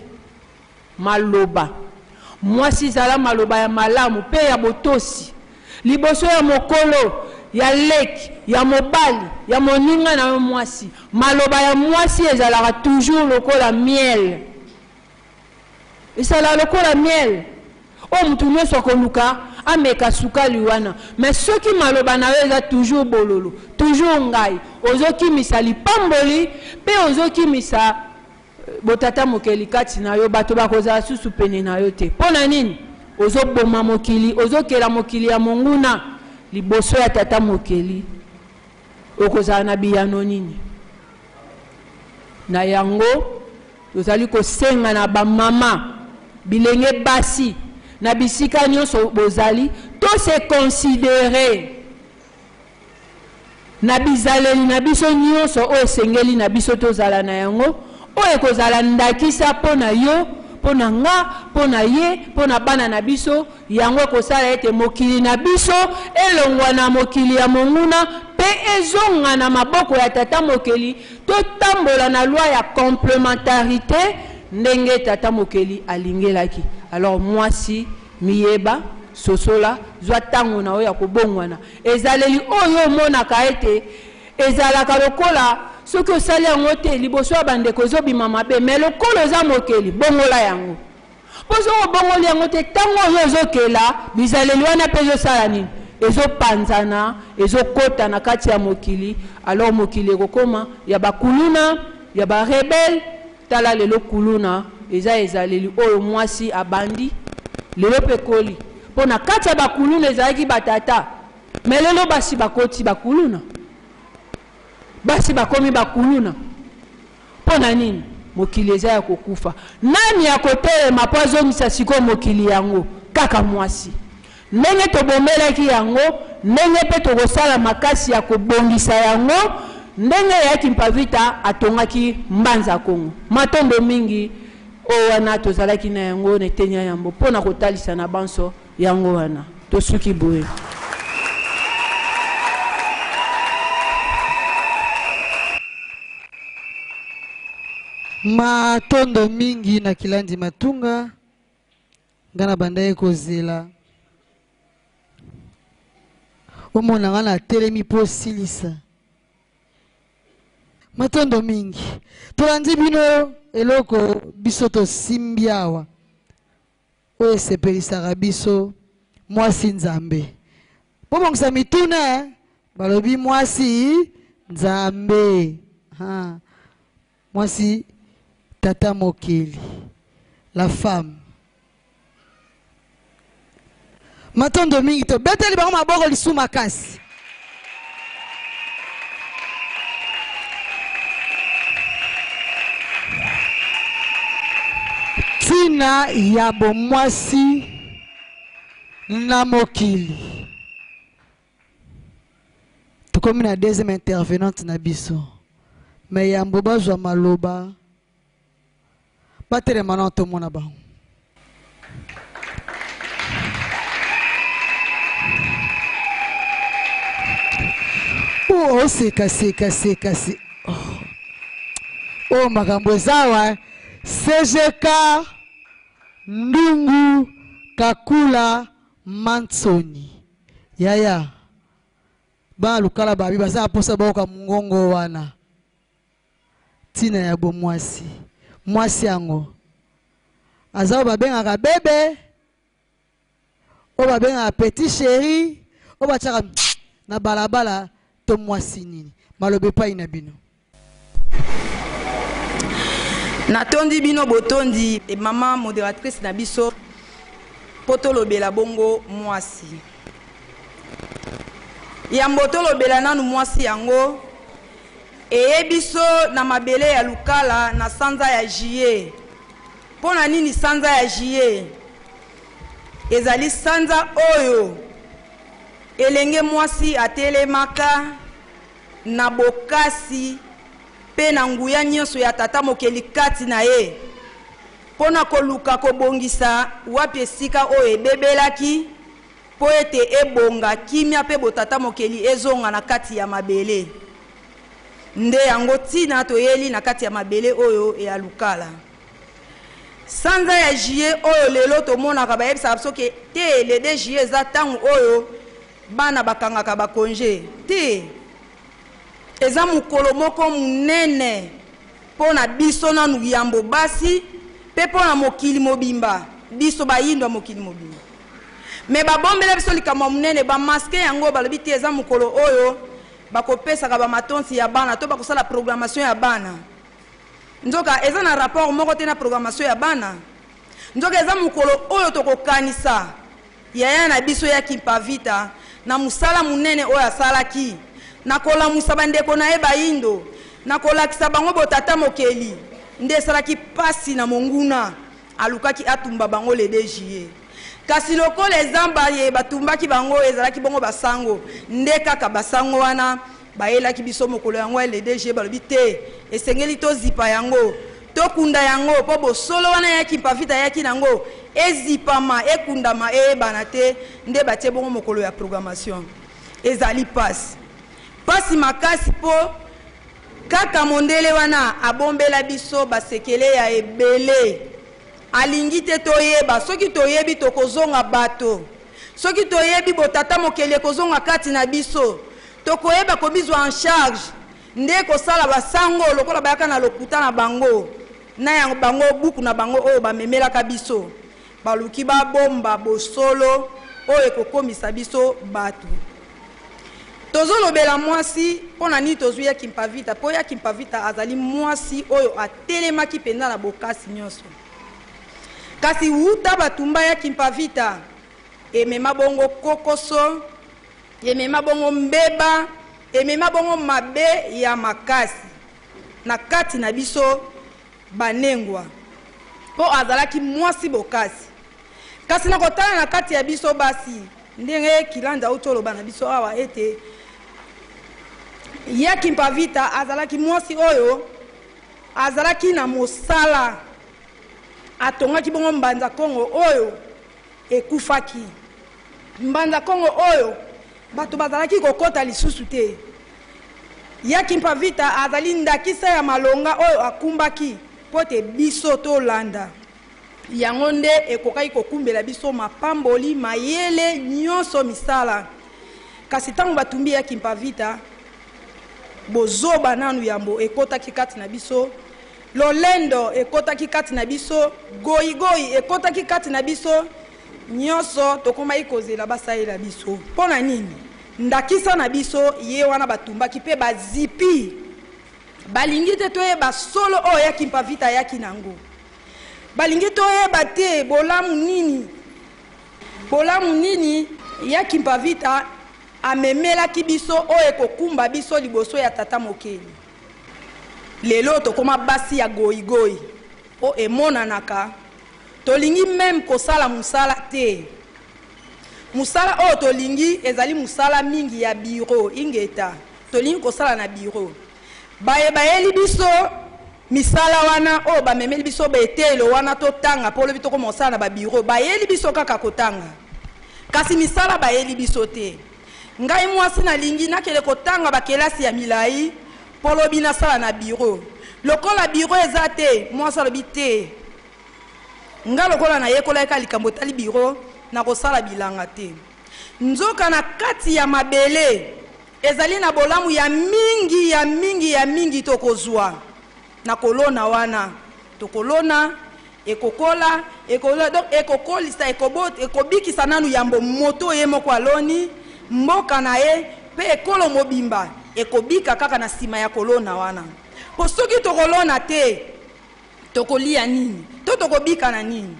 Maloba. Mwasi zala maloba ya malamu pe ya botosi liboso ya mokolo, ya leki, ya mobali, ya moninga na yo mwasi. Maloba ya mwasi ezalaka toujours lokola miel. Ezala lokola miel oyo mutu nionso akoluka ameka sukali wana mais soki maloba na yo eza toujours bololo toujours ngayi ozo kimisa lipamboli pe ozo kimisa botata mokeli kati na yo bato bakozala susu pene na yo te pona nini ozo boma mokili ozo kela mokili ya monguna liboso ya tata mokeli okozala na biyano nini na yango Tozali kosenga na ba mama, bilenge basi, na bisika nionso bozali, to se considerer na bizaleli na biso nionso oyo esengeli na biso tozala na yango, oyo ekozala ndakisa mpo na yo, mpo na nga, mpo na ye, mpo na bana na biso, Yango ekosala ete mokili na biso elongwa na mokili ya monguna mpe ezonga na maboko ya Tata Mokeli, totambola na loi ya complementarite ndenge Tata Mokeli alingelaki. Alors mwasi, miyeba, sosola, zwa tango na yo ya kobongwana. Ezaleli oyo omonaka ete ezalaka lokola soki osali yango te liboso ya bandeko ezobima mabe, mais lokola oza mokeli, bongola yango. Po soki obongoli yango te, tango oyo ozokela, bizaleli wana pe ezosala nini? Ezopanzana, ezokota na kati ya mokili, alors mokili ekokoma ya ba kuluna, ya ba rebelles. Tala lelo kuluna eza ezaleli oyo mwasi abandi, lelo pe ekoli. Po na kati ya ba kuluna ezalaki ba tata, mais lelo basi bakoti ba kuluna. Basi bakomi ba kuluna. Mpo na nini? Mokili eza ya kokufa. Nani akotelema mpo azongisa sikoyo mokili yango? Kaka mwasi. Ndenge tobomelaki yango, ndenge mpe tokosala makasi ya kobongisa yango. ndenge ya Kimpa Vita atongaki Mbanza Kongo. Matondo mingi oyo wana tozalaki na yango na eteni ya yambo mpo na kotalisa na banso yango wana tosuki boye. Matondo mingi na Kilandi Matunga, nga na bandaki kozela omona nga na telemi mpo osilisa. Matondo mingi, tolandi bino eloko biso tosimbi awa oyo esepelisaka biso mwasi Nzambe. Bobongisa mituna, balobi mwasi Nzambe. Ha. Mwasi tata mokili, la femme. Matondo mingi, tobeteli bango maboko lisu makasi. Tina ya bomwasi na mokili. Tokomi na deuxième intervenante na biso. Mais yambo bazwa maloba, batelema na tomona bango. Oh, seka seka seka se. Oh, oh makambo eza awa. CGK Ndungu Kakula Mansoni. Yaya ba lukala babi baza posa baoka mungongo wana. Tina ya bomwasi. Mwasi yango. Aza babengaka bebe. Oyo babengaka petit chéri, oyo batiaka na balabala to mwasi nini. Maloba epai na bino. Natondi bino botondi e mama modératrice na biso po tolobela bongo mwasi. Yambo tolobela nanu mwasi yango eye biso na mabele ya Lukala na sanza ya juillet. Mpo na nini sanza ya juillet? Ezali sanza oyo elenge mwasi atelemaka na bokasi mpe na nguya nyonso ya Tata Mokeli kati na ye mpo na koluka kobongisa wapi esika oyo ebebelaki mpo ete ebonga, kimia mpe botata mokeli ezonga na kati ya mabele. Nde yango ntina toyeli na kati ya mabele oyo ya Lukala. Sanza ya juillet oyo lelo tomonaka bayebisaka biso ke te le 2 juillet eza ntango oyo bana bakangaka ba congé te. Eza mokolo moko monene mpo na biso nanu yambo basi mpe mpo na mokili mobimba, biso bayindo ya mokili mobimba. Me babombela biso likambo ya monene, bamaske yango balobi te eza mokolo oyo bakopesaka bamatonsi ya bana to bakosala programmation ya bana. Nzoka eza na rapport moko te na programmation ya bana. Nzoka eza mokolo oyo tokokanisa yaya na biso ya Kimpa Vita na mosala monene oyo asalaki na kolamusa bandeko na ye bayindo, na kolakisa bango botata mokeli. Nde esalaki pasi na monguna alukaki atumba bango le 2 juillet. Kasi lokola eza ye batumbaki bango ezalaki bongo basango, nde kaka basango wana bayelaki biso mokolo yango ya le 2 juillet, balobi te esengeli tozipa yango, tokunda yango mpo bosolo wana ya Kimpa Vita yaki nango ezipama, ekundama, eyebana te. Nde batie bongo mokolo ya programmation. Ezali pasi, pasi makasi mpo kaka mondele wana abombela biso basekele ya ebele. Alingi te toyeba. Soki toyebi tokozonga bato, soki toyebi botata mokeli ekozonga kati na biso, tokoyeba komizwa en charge. Nde kosala basango lokola bayaka na lokuta na bango na ya bango buku na bango oyo bamemelaka biso, baluki babomba bosolo oyo ekokomisa biso bato. Tozolobela mwasi mpo na nini tozwi ya Kimpa Vita? Mpo ya Kimpa Vita azali mwasi oyo atelemaki mpenza na bokasi nyonso. Kasi wuta batumba ya Kimpa Vita emema bongo kokoso, emema bongo mbeba, emema bongo mabe ya makasi na kati na biso banengwa, mpo azalaki mwasi bokasi. Kasi na kotala na kati ya biso basi, ndenge Kilanda auti oloba na biso awa ete Ya Kimpa Vita azalaki mwasi oyo azalaki na mosala. Atongaki bongo Mbanza Kongo oyo ekufaki, Mbanza Kongo oyo bato bazalaki kokota lisusu te. Ya Kimpa Vita azali ndakisa ya malonga oyo akumbaki mpo te biso tolanda. Yango nde ekokaki kokumbela biso mapamboli, mayele, nyonso, misala. Kasi ntango batumbi ya Kimpa Vita, bozoba nanu yambo ekotaki kati na biso, lolendo ekotaki kati na biso, goigoi ekotaki kati na biso, nyonso tokomaki kozela basalela biso. Mpo na nini? Ndakisa na biso ye wana batumbaki mpe bazipi. Balingi te toyeba solo oyo ya Kimpa Vita ayaki na yango. Balingi toyeba te bolamu nini, bolamu nini ya Kimpa Vita amemelaki biso oyo ekokumba biso liboso ya Tata Mokeli. Lelo tokoma basi ya goigoi po emonanaka tolingi meme kosala mosala te. Mosala oyo tolingi ezali mosala mingi ya bureau. Ingeta, tolingi kosala na bureau. Baye bayeli biso misala wana, oyo bamemeli biso baeteyelo wana totanga mpo lobi tokoma kosala na babureau, bayeli biso kaka kotanga, kasi misala bayeli biso te. Ngai mwasi nalingi nakende kotanga bakelasi ya milai mpo lobi nasala na bureau. Lokola bureau eza te, mwasi alobi te, nga lokola nayekolaki kaka likambo etali bureau, nakosala bilanga te. Nzoka na kati ya mabele ezali na bolamu ya mingi, ya mingi, ya mingi tokozwa na kolona wana. Tokolona, ekokola, ekola, donc ekokolisa, ekobota, ekobikisa nanu yambo moto ye moko aloni, mboka na ye mpe ekolo mobimba ekobika kaka na nsima ya kolona wana. Mpo soki tokolona te, tokolia nini to tokobika na nini?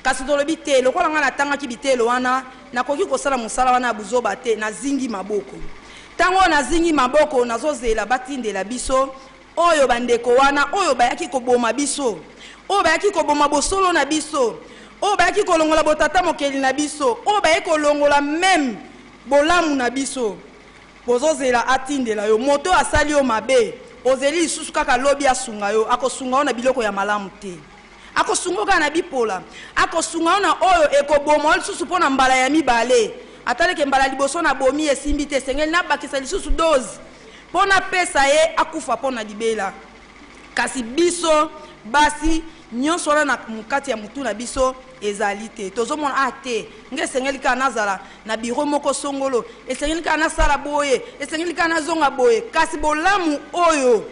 Kasi tolobi te, lokola ngai natangaki biteyelo wana, nakoki kosala mosala wana ya buzoba te. Nazingi maboko. Ntango oyo nazingi maboko, nazozela batindela biso oyo bandeko wana oyo bayaki koboma biso, oyo bayaki koboma bosolo na biso, oyo bayaki kolongola botata mokeli na biso, oyo bayaki kolongola meme bolamu na biso. Bozozela atindela yo moto oyo asali yo mabe, ozeli lisusu kaka lobi asunga yo. Akosunga yo na biloko ya malamu te, akosunga yo kaka na bipola, akosunga yo na oyo ekoboma yo lisusu mpo na mbala ya mibale. Ataleke mbala liboso nabomi esimbi te, esengeli nabakisa lisusu dose mpo napesa ye akufa mpo na libela. Kasi biso basi, nyonso wana na kati ya mutu na biso ezali te. Tozomona ah te, nga esengeli kaka nazala na bureau moko songolo, esengeli kaka nasala boye, esengeli kaka nazonga boye. Kasi bolamu oyo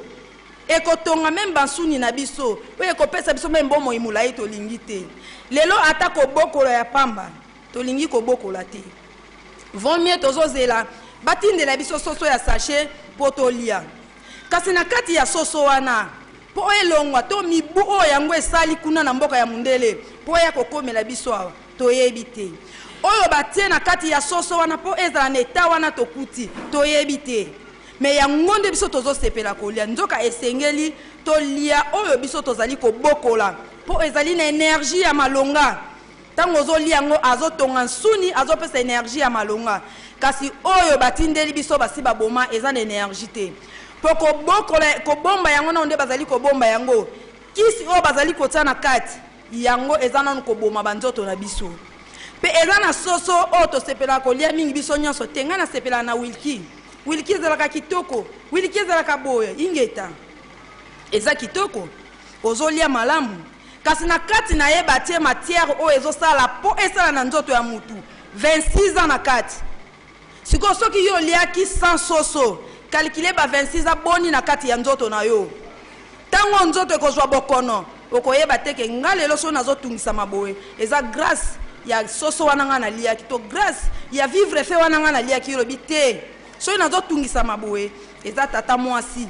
ekotonga meme bansuni na biso, oyo ekopesa biso meme bomoi molai, tolingi te. Lelo ata kobokola ya pamba tolingi kobokola te. Vaut mieux tozozela batindela biso soso ya sachet mpo tolia. Kasi na kati ya soso wana, mpo elongwa to mibu oyo yango esali kuna na mboka ya mundele mpo eya kokomela biso awa, toyebi te. Oyo batie na kati ya soso wana mpo ezala na eta wana tokuti, toyebi te. Me yango nde biso tozosepela kolia. Nzoka esengeli tolia oyo biso tozali kobokola, mpo ezali na energie ya malonga. Ntango ozolia yango, azotonga nsuni, azopesa energie ya malonga. Kasi oyo batindeli biso basi baboma, eza na energie te. Mpo kobokola, kobomba yango nano nde bazali kobomba yango, kisi oyo bazali kotia na kati yango eza nano koboma banzoto na biso. Mpe eza na soso oyo tosepelaka kolia mingi biso nyonso te. Ngai nasepelaka na wilki. Wilki ezalaka kitoko, wilki ezalaka boye, ingeta, eza kitoko, ozolia malamu. Kasi na kati na ye batie matière oyo ezosala mpo esala na nzoto ya mutu 26 ans na kati. Sikoyo soki yo oliaki sans soso, calcule ba 26 ans boni na kati ya nzoto na yo. Ntango nzoto ekozwa bokono, okoyeba te ke nga lelo soki nazotungisama boye, eza grâce ya soso wana nga naliaki, to grâce ya vivre fe wana nga naliaki. Yo olobi te, soki nazotungisama boye, eza tata mwasi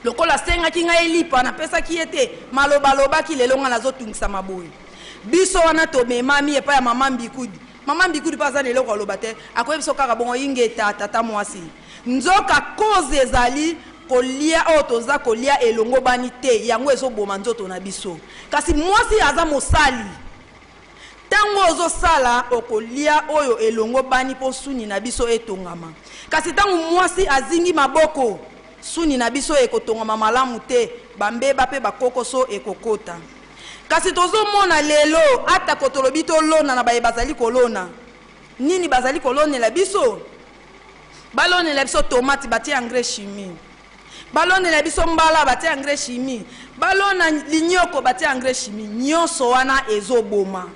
lokola asengaki ngai elipa, napesaki ye te, maloba alobaki, lelo ngai nazotungisama boye. Biso wana tomemami epai ya mama Mbikudi. Mama Mbikudi mpe aza na eloko aloba te, akoyebi biso kaka bongo, ingeta tata mwasi. Nzoka cause ezali kolia oyo toza kolia elongobani te, yango ezoboma nzoto na biso. Kasi mwasi aza mosali. Ntango ozosala, okolia oyo elongobani mpo suni na biso etongama. Kasi ntango mwasi azingi maboko, suni na biso ekotongama malamu te, bambeba mpe bakokoso ekokota. Kasi tozomona lelo, atako tolobi tolona na baye bazali kolona, nini bazali kolonela biso? Balonela biso tomate, batie engrais chimie. Balonela biso mbala, batie engrais chimie. Balona linyoko, batie engrais chimie. Nyonso wana ezoboma.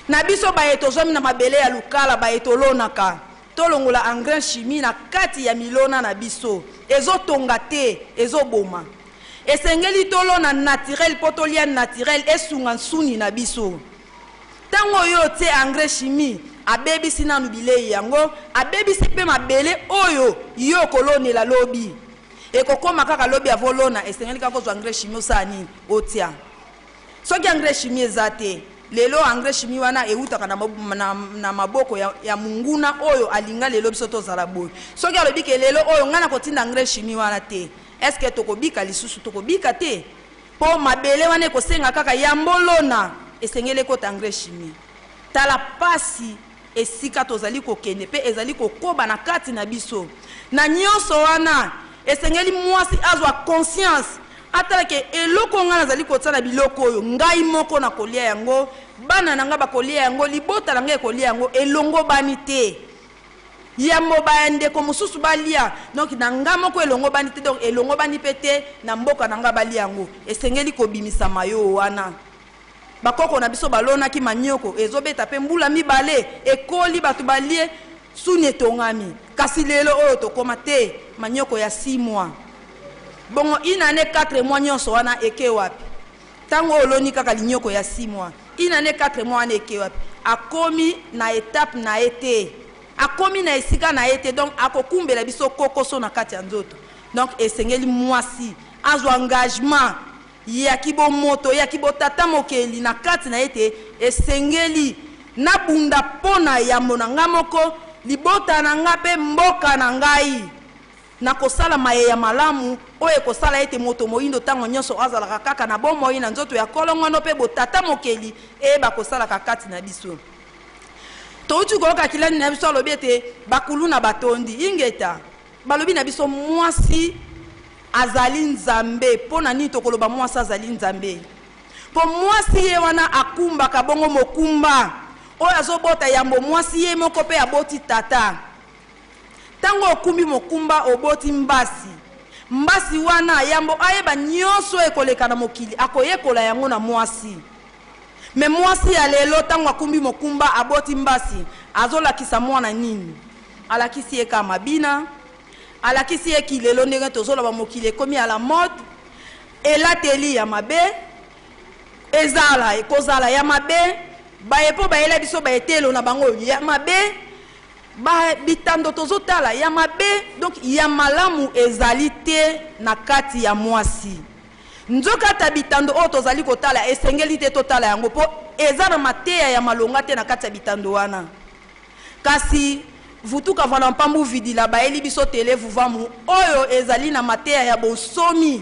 Na biso baye tozwami na mabele ya Lukala, baye tolonaka, tolongola engrais chimie na kati ya milona na biso. Ezotonga te, ezoboma. Esengeli tolona naturel mpo tolia naturel, esunga nsuni na biso. Ntango oyo otie engrais chimie, abebisi nanu bilei yango, abebisi mpe mabele oyo yo okolonela lobi. Ekokoma kaka lobi avolona, esengeli kaka kozwa engrais chimie osala nini? Otia. Soki engrais chimie eza te, lelo engrais chimie wana eutaka na maboko ya monguna oyo alinga lelo biso tozala boye. Soki alobi ke lelo oyo ngai nakotinda engrais chimie wana te, est-ce que tokobika lisusu? Tokobika te. Po mabele wana ekosenga kaka yambo lona, esengeli ekota engrais chimie. Tala pasi esika tozali kokende pe ezali kokoba na kati na biso. Na nyonso wana, esengeli mwasi azwa conscience, atala ke eloko ngai nazali kotia na biloko oyo, ngai moko nakolia yango, bana na ngai bakolia yango, libota na ngai ekolia yango, elongobani te. Yambo ba ndeko mosusu balia, donc na nga moko elongobani te, donc elongobani pe te na mboka na nga balia yango. Esengeli kobimisa mayo wana. Bakoko na biso balonaki manioko, ezobeta pe mbula mibale, ekoli, bato balie, suni etongami. Kasi lelo oyo tokoma te manioko ya 6 mois. Bongo une année 4 mois nyonso wana eke wapi? Tango oloni kaka linyoko ya 6 mois, une année 4 mois wana eke wapi? Akomi na etape na ye te, akomi na esika na ye te, donc akokumbela biso kokoso na kati ya nzoto. Donc esengeli mwasi azwa engagement ya kibomoto, ya kibotata mokeli na kati na ye te, esengeli nabunda mpo na yambo na nga moko, libota na nga mpe mboka na ngai. Nakosala maye ya malamu, oyo ekosala ete moto moindo ntango nyonso azalaka kaka na bomoi na nzoto ya kolongono mpe botata mokeli eyeba kosalaka kati na biso. Touti koyoka kilani na biso alobi ete bakuluna batondi. Ingeta. Balobi na biso mwasi azali Nzambe. Mpo na nini tokoloba mwasi azali Nzambe? Mpo mwasi ye wana akumbaka bongo mokumba oyo azobota yambo mwasi ye moko mpe aboti tata. Tango okumbi mokumba, oboti mbasi. Mbasi wana, yambo ayeba nyonso oyo ekoleka na mokili, akoyekola yango na mwasi. Mais mwasi ya lelo, tango akumbi mokumba, aboti mbasi, azolakisa mwana nini? Alakisi ye kaka mabina, alakisi ye kilelo ndenge tozoloba mokili ekomi à la mode, elateli ya mabe, ezala, ekozala ya mabe, baye mpo bayela biso ba eteyelo na bango ya mabe, Ba bitando tozotala ya mabe, donc ya malamu ezali te na kati ya mwasi. Nzoka ata bitando oyo tozali kotala esengeli te totala yango po eza na mateya ya malonga te na kati ya bitando wana. Kasi Vutuka Vana Mpambu Vidila bayeli biso tele Vuvamu oyo ezali na mateya ya bonsomi.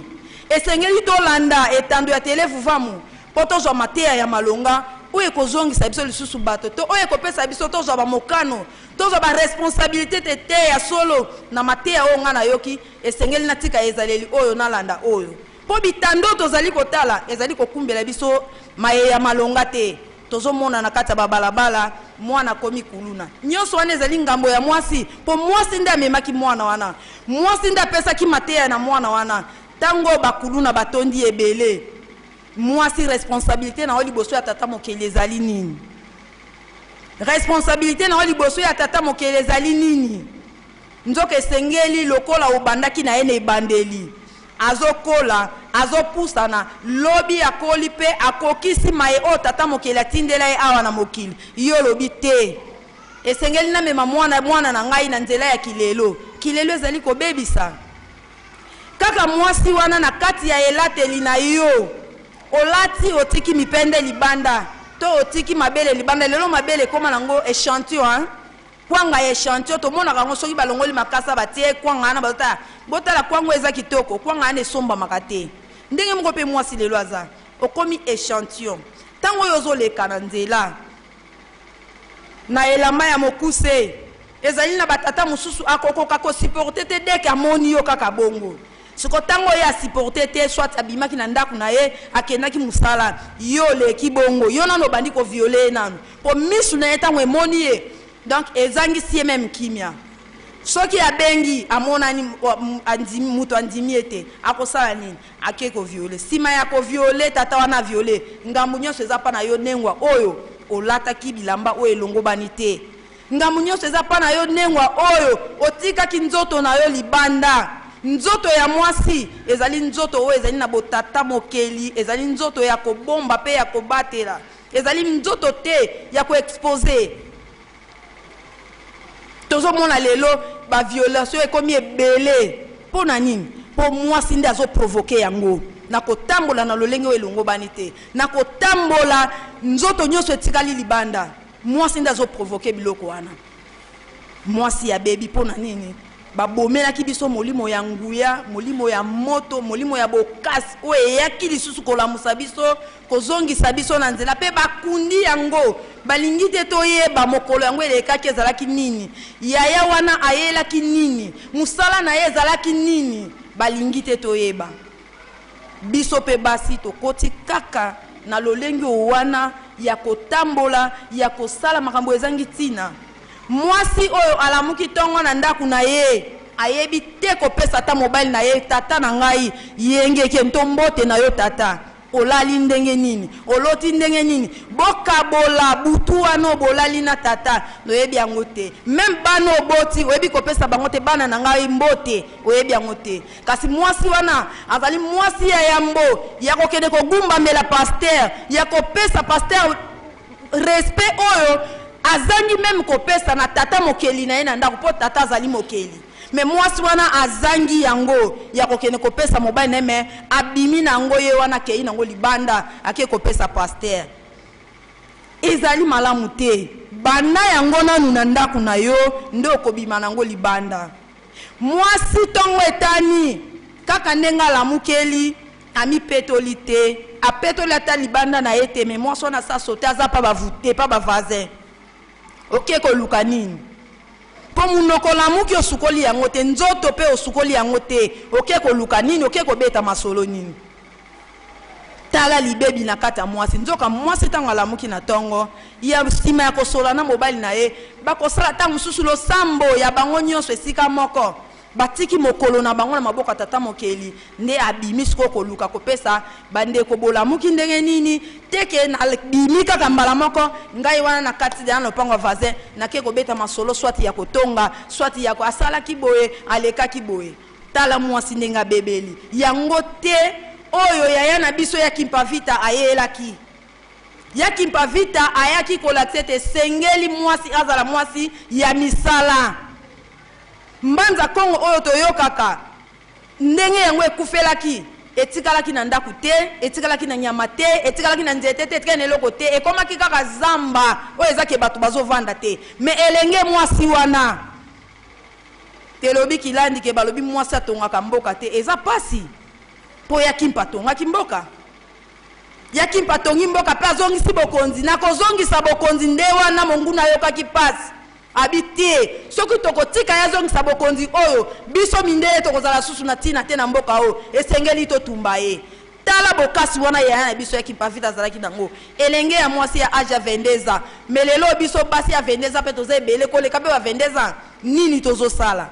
Esengeli tolanda etando ya tele Vuvamu mpo tozwa mateya ya malonga oyo ekozongisa biso lisusu bato to oyo ekopesa biso tozwa ba mokano, tozwa ba responsabilite te te ya solo na mateya oyo ngai nayoki, esengeli natika ezaleli oyo nalanda oyo. Mpo bitando oyo tozali kotala ezali kokumbela biso maye ya malonga te. Tozomona na kati ya ba balabala mwana akomi kuluna. Nionso wana ezali ngambo ya mwasi, mpo mwasi nde amemaki mwana wana, mwasi nde apesaki mateya na mwana wana. Tango oyo ba kuluna batondi ebele, Mwasi responsabilite na yo liboso ya tata mokeli ezali nini? Responsabilite na yo liboso ya tata mokeli ezali nini? Nzoka esengeli lokola obandaki na ye na ebandeli, azokola, azopusana, lobi akoli pe akokisi maye oyo tata mokeli atindela ye awa na mokili. Yo olobi te, esengeli namema mwana mwana na ngai na nzela ya kilelo. Kilelo ezali kobebisa. Kaka mwasi wana na kati ya elateli na yo olati otiki mipende libanda to otiki mabele libanda lelo mabele ekoma nango echantillon hein kwanga ya echantillon tomonaka yango soki balongoli makasa batie kwanga wana bazotala botala kwanga oyo eza kitoko kwanga wana esombamaka te ndenge moko pe mwasi lelo aza okomi echantillon. Ntango oyo ozoleka na nzela na elamba ya mokuse, ezali na batata mosusu akokoka kosupporte te deke amoni yo kaka bongo. Siko ntango oyo asupporte te, soit abimaki na ndako na ye, akendaki mosala, yo oleki bongo, yo nano obandi koviole ye nano, mpo misu na ye ntango emoni ye, donc ezangisi ye meme kimia. Soki abengi, amonani, andimi, moto andimi ye te, akosala nini? Ake koviole. Nsima ya koviole, tata wana aviole, ngambo nyonso eza mpa na yo nengwa oyo olataki bilamba oyo elongobani te. Ngambo nyonso eza mpa na yo nengwa oyo otikaki nzoto na yo libanda. Nzoto ya mwasi ezali nzoto oyo ezali na botata mokeli, ezali nzoto ya kobomba mpe ya kobatela, ezali nzoto te ya koexpose. Tozomona lelo baviolation ekomi ebele. Mpo na nini? Mpo mwasi nde azoprovoke yango na kotambola na lolenge oyo elongobani te, na kotambola nzoto nyonso etikali libanda. Mwasi nde azoprovoke biloko wana. Mwasi abebi. Mpo na nini? Babomelaki biso molimo ya nguya, molimo ya moto, molimo ya bokasi oyo eyaki lisusu kolamusa biso, kozongisa biso na nzela. Mpe bakundi yango, balingi te toyeba mokolo yango elekaki ezalaki nini, yaya wana ayelaki nini, mosala na ye ezalaki nini, balingi te toyeba. Biso mpe basi tokoti kaka na lolenge oyo wana ya kotambola, ya kosala makambo ezangi ntina. Mwasi oyo alamuki ntongo na ndako na ye, ayebi te kopesa ata mobali na ye, tata na ngai, yengeke nto mbote na yo tata, olali ndenge nini, oloti ndenge nini, bokabola butu wana bolali na tata, noyebi yango te. Meme bana oboti, oyebi kopesa bango te, bana na ngai mbote, oyebi yango te. Kasi mwasi wana azali mwasi ya yambo ya kokende kogumbamela pasteur, ya kopesa pasteur respect oyo azangi meme kopesa na tata mokeli na ye na ndako, mpo tata azali mokeli. Me mwasi wana azangi yango ya kokende kopesa mobali na ye, me abimi na yango ye wana, akei nango libanda, akei kopesa pasteur. Ezali malamu te. Banda yango nanu na ndako na yo, nde okobima nango libanda. Mwasi ntongo etani, kaka ndenge alamukeli, amipetoli te, apetoli ata libanda na ye te, me mwasi wana asa sote, aza pa bavute pa bavoisin. Oke koluka nini? Mpo monoko olamuki osukoli yango te, nzoto mpe osukoli yango te, oke koluka nini? Oke kobeta masolo nini? Tala libebi na kati ya mwasi. Nzoka mwasi ntango alamuki na ntongo ya nsima ya kosola na mobali na ye, bakosala ntango mosusu losambo ya bango nyonso esika moko, batiki mokolo na bango na maboko ya tata mokeli, nde abimi sikoyo koluka kopesa bandeko bolamuki ndenge nini. Teke nabimi kaka mbala moko ngai wana na kati ya lopango ya voisin, nake kobeta masolo, swati ya kotonga, swati ya asalaki boye, alekaki boye. Tala mwasi ndenge abebeli yango te oyo yaya na biso ya Kimpavita ayelaki. Ya Kimpavita ayaki kolakisa ete esengeli mwasi azala mwasi ya misala. Mbanza Kongo oyo toyokaka ndenge yango ekufelaki, etikalaki na ndako te, etikalaki na nyama te, etikalaki na nzete te, etikalaki na eloko te, ekomaki kaka zamba oyo ezaki bato bazovanda te. Me elenge mwasi wana, telobi kilandi ke balobi mwasi atongaka mboka te, eza pasi mpo ya Kimpa atongaki mboka. Ya Kimpa atongi mboka mpe azongisi bokonzi. Na kozongisa bokonzi nde wana monguna ayokaki pasi, abi te soki tokotika ye azongisa bokonzi oyo, biso mindele tokozala susu na ntina te na mboka oyo, esengeli totumba ye. Tala bokasi wana yaya na biso ya Kimpavita azalaki nango, elenge ya mwasi ya age ya 22 ans. Me lelo biso basi ya 22 ans mpe toza ebele koleka mpe ba 22 ans. Nini tozosala?